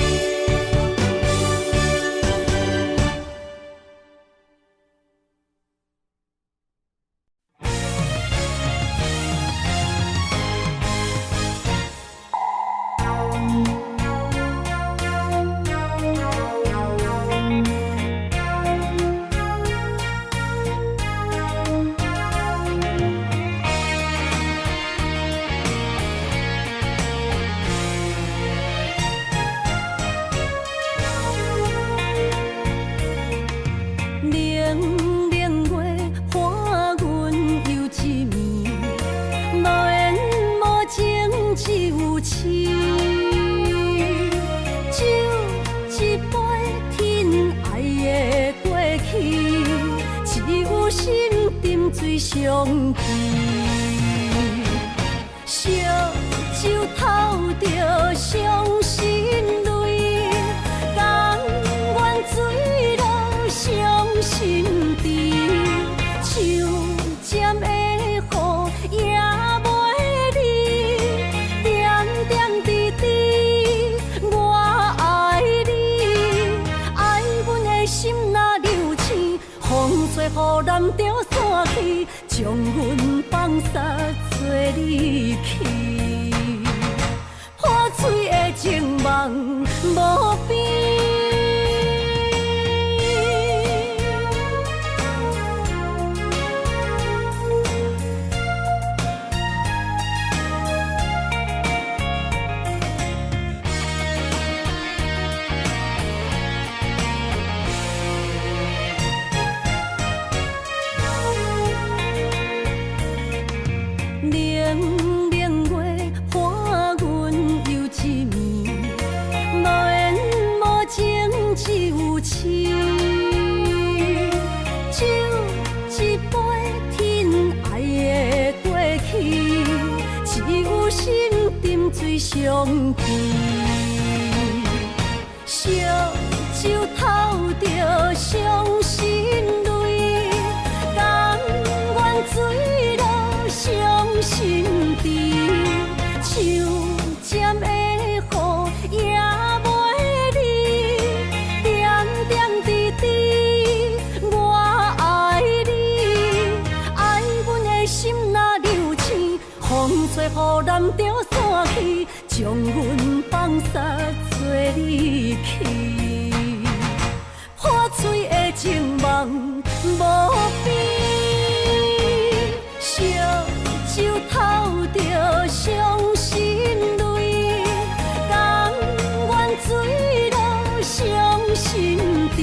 冷冷月伴阮又一暝，無緣無情只有痴。酒一杯天愛的過去，只有心沉醉相記。燒酒透著傷心淚，甘願墜落傷心池。像針的雨也袂離，點點滴滴我愛你，愛阮的心若流星，風吹雨淋著散去，將阮放捒做你去。破碎的情夢無邊。冷冷月伴阮又一暝，無緣無情只有痴。酒一杯天愛的過去，只有心沉醉相記。燒酒透著傷心淚，甘願墜落傷心池。像針的雨也袂離，點點滴滴我愛你，愛阮的心若流星，風吹雨淋著散去，將阮放捒做你去。破碎的情夢無邊，燒酒透著傷心淚，甘願墜落傷心池。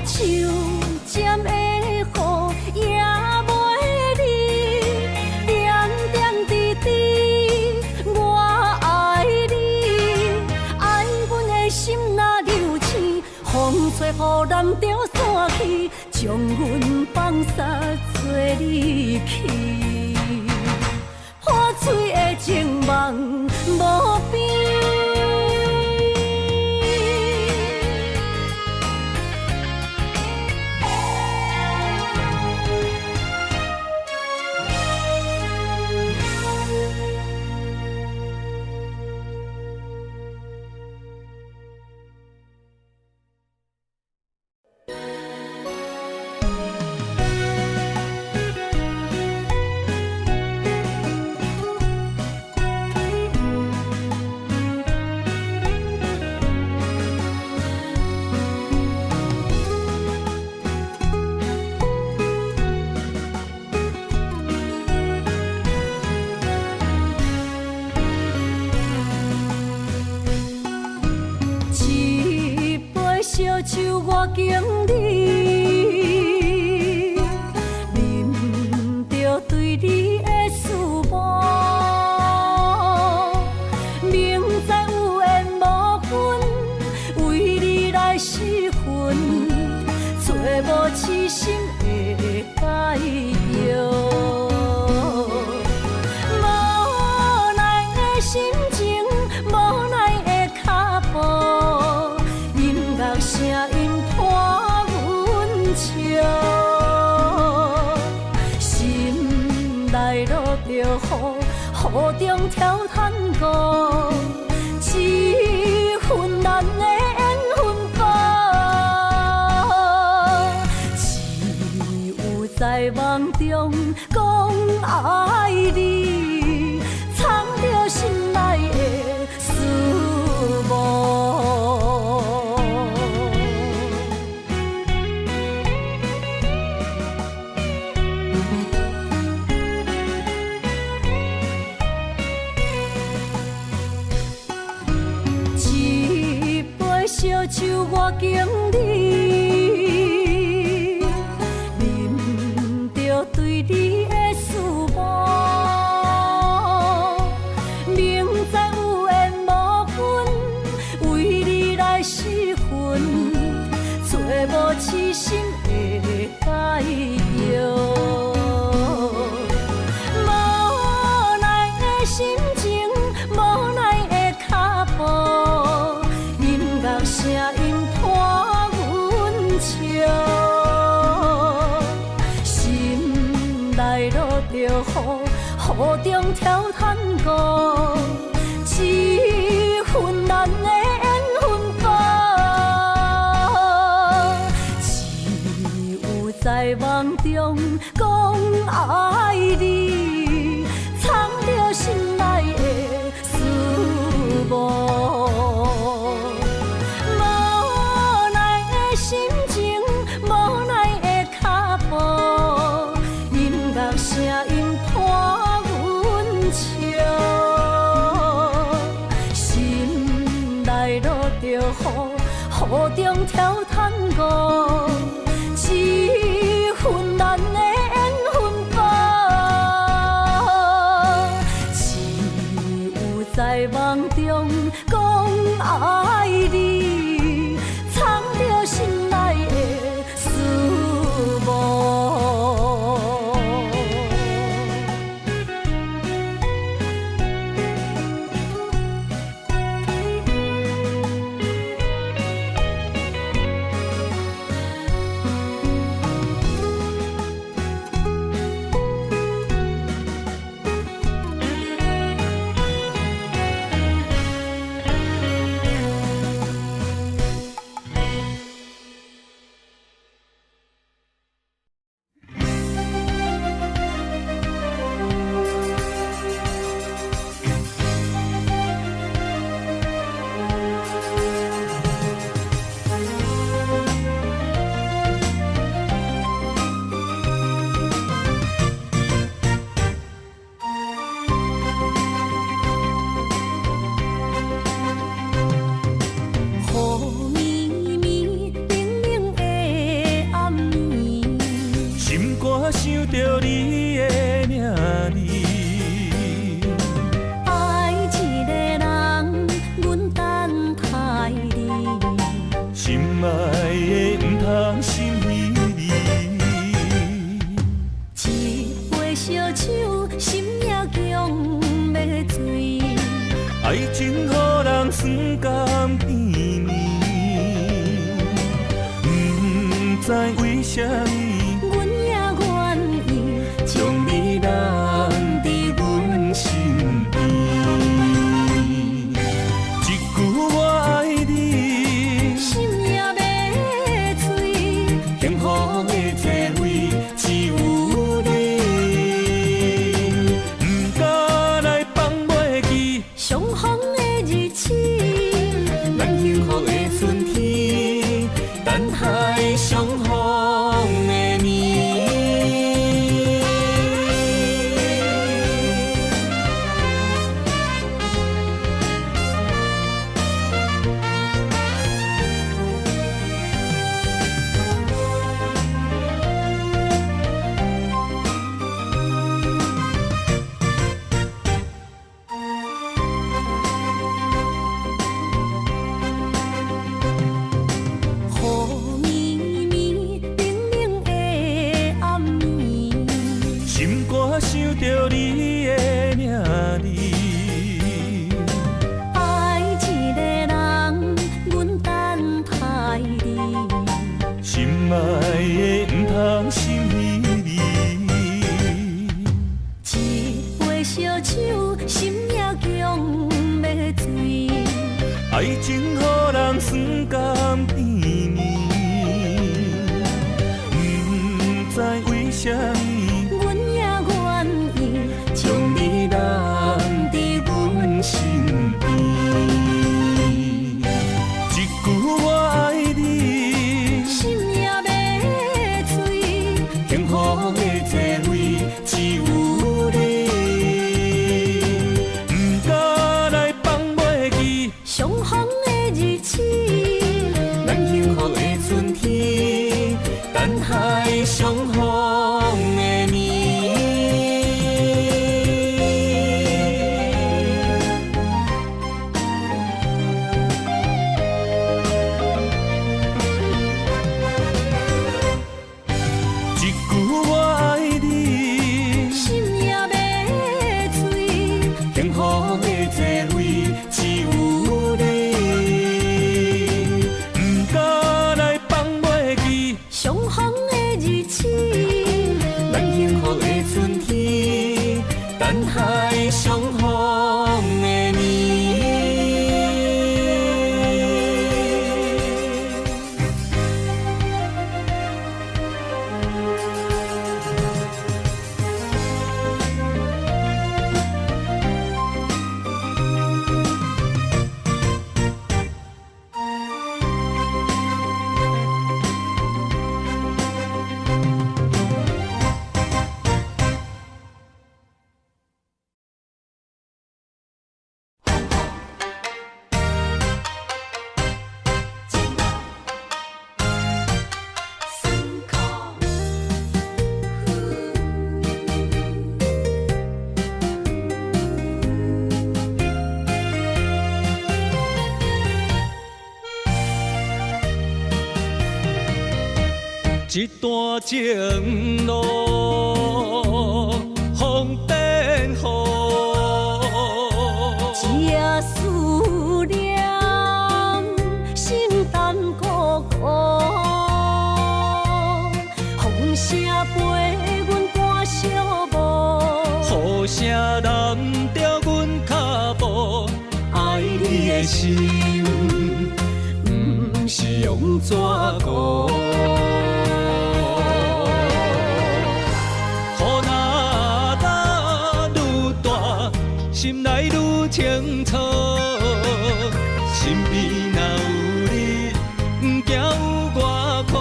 像針的雨也袂離，點點滴滴我愛你，愛阮的心若流星，風吹雨淋著散去，將阮放捒做你去。破碎的情夢無邊。我敬你，啉著對你的思慕，明知有緣無份，為你來失魂，找無痴心的解藥。無奈的心情，無奈的跤步，音樂聲音伴阮笑，心內落著雨，雨中跳探戈，這份咱的緣分簿，只有在夢中講愛你，藏著心內的思慕。一杯燒酒我敬你，啉著對你的思慕，明知有緣無份，為你來失魂，找無痴心的解藥。無奈的心情，無奈的跤步，音樂聲音伴阮笑，心內落著雨，雨中跳探戈，這份咱的緣分簿，只有在夢中講愛你，藏著心內的思慕。無奈的心情，無奈的跤步，音樂聲音伴阮笑，心內落著雨，雨中跳探戈，這份咱的緣分簿，只有在夢中講愛你，藏著心內的思慕。雨暝暝冷冷的暗暝，心肝想著你的名字，愛一個人，阮等待你。心愛的毋通心稀微。一杯燒酒，心也強欲醉。愛情予人酸甘甜暝，毋知為啥物，阮也願意將你攬佇阮身邊。一句我愛你，心也欲醉。幸福的座位只有你，毋敢來放袂記，相逢的日子，咱幸福的春天，等待相逢的暝。著你的名字。愛一个人，阮等待你。心愛的，毋通心稀微。一杯燒酒，心也強欲醉。愛情予人酸甘甜暝，毋知為啥物，阮也願意將你攬佇阮身邊。一句我愛你，心也欲醉。幸福的座位只有你，毋敢來放袂記。相逢的日子，咱幸福的春天，等待相逢的暝。一句我愛你，心也欲醉。幸福的座位只有你，毋敢來放袂記。相逢的日子，咱幸福的春天，等待相逢的暝。一段情路，風變雨，一夜思念，心淡孤孤。風聲陪阮趕小步，雨聲淋著阮跤步，愛你的心，毋是用紙糊。雨若落愈大，心內愈清楚。身邊若有你，毋驚有偌苦。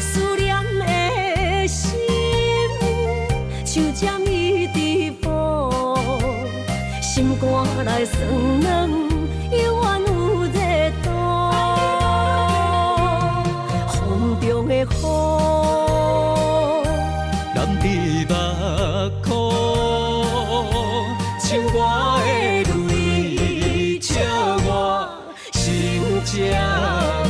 思念的心，像針一直補，心肝內酸軟，猶原有熱度。風中的雨，淋佇目眶，像我的淚，笑我心這戇。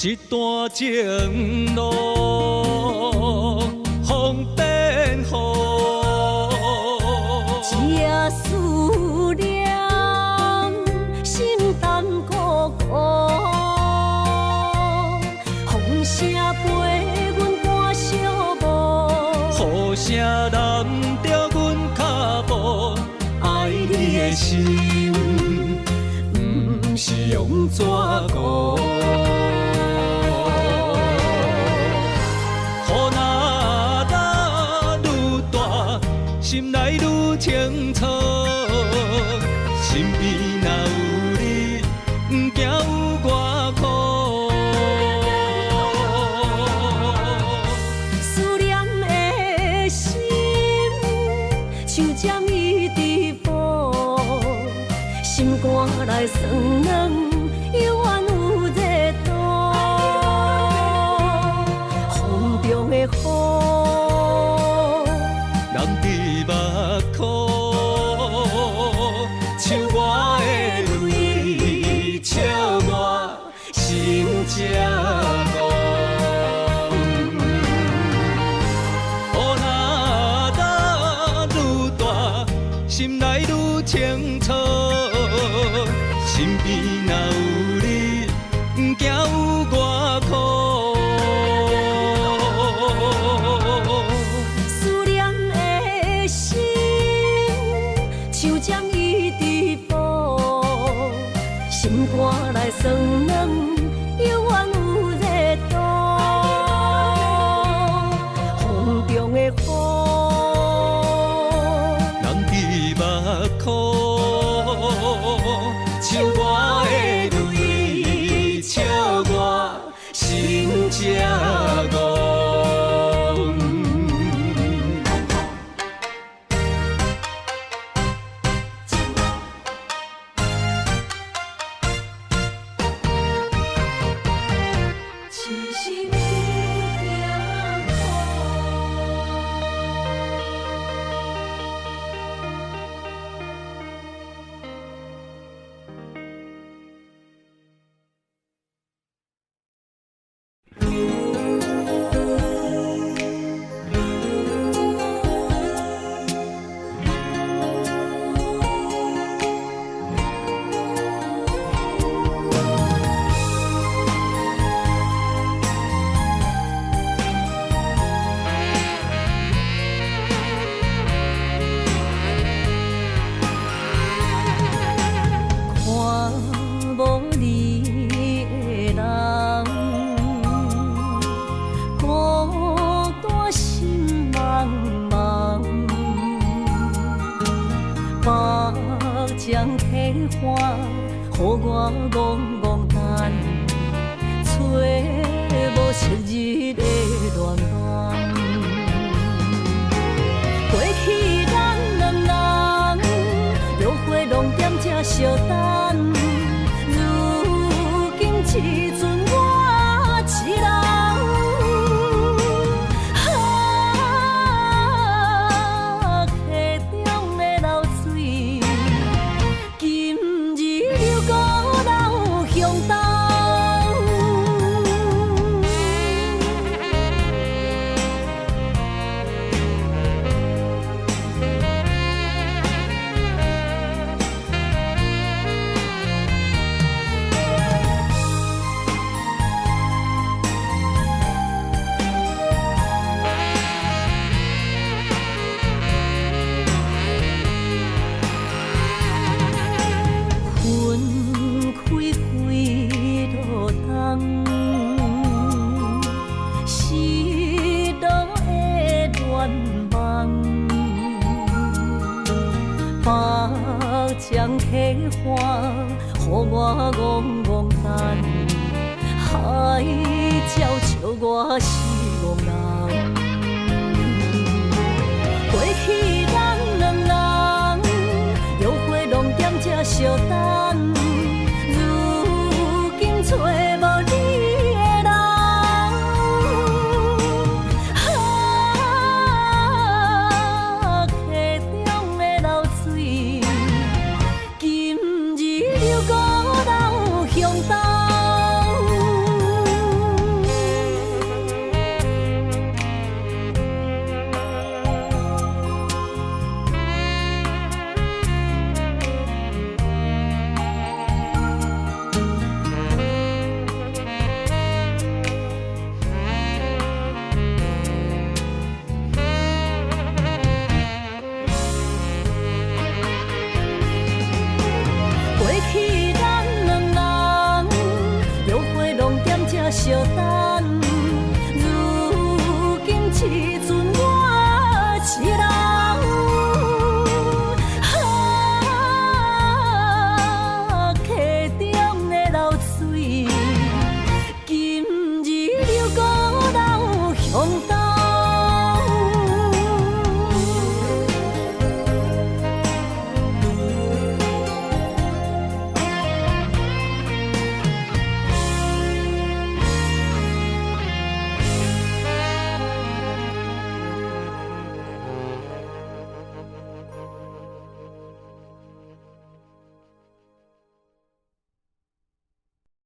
無一個雨，天天落，啊感情路。一段情路，風變雨，一夜思念，心淡孤孤。風聲陪阮趕小步，雨聲淋著阮跤步，愛你的心，毋是用紙糊。雨若落愈大，心內愈清楚。身邊若有你，毋驚有偌苦。來算軟，猶原有熱度。風中的雨，人佇目箍，像我的淚，笑我心這戇。雨若落愈大，心內愈清楚。身邊若有你，毋驚有偌苦。思念的心，像針一直補，心肝內酸軟，猶原有熱度。風中的雨，人佇目箍，像我的淚，笑我心這戇。痴心有痛苦。看無你的人，孤單心茫茫，目將溪岸，予我戆戆等，揣無昔日的戀夢。過去咱兩人，約會攏踮這相等，如今只剩我一人。啊，溪中的流水，今日又閣流向東。分開幾落冬，失落的願望，目將溪岸，予我戆戆等，海鸟笑我是戇人。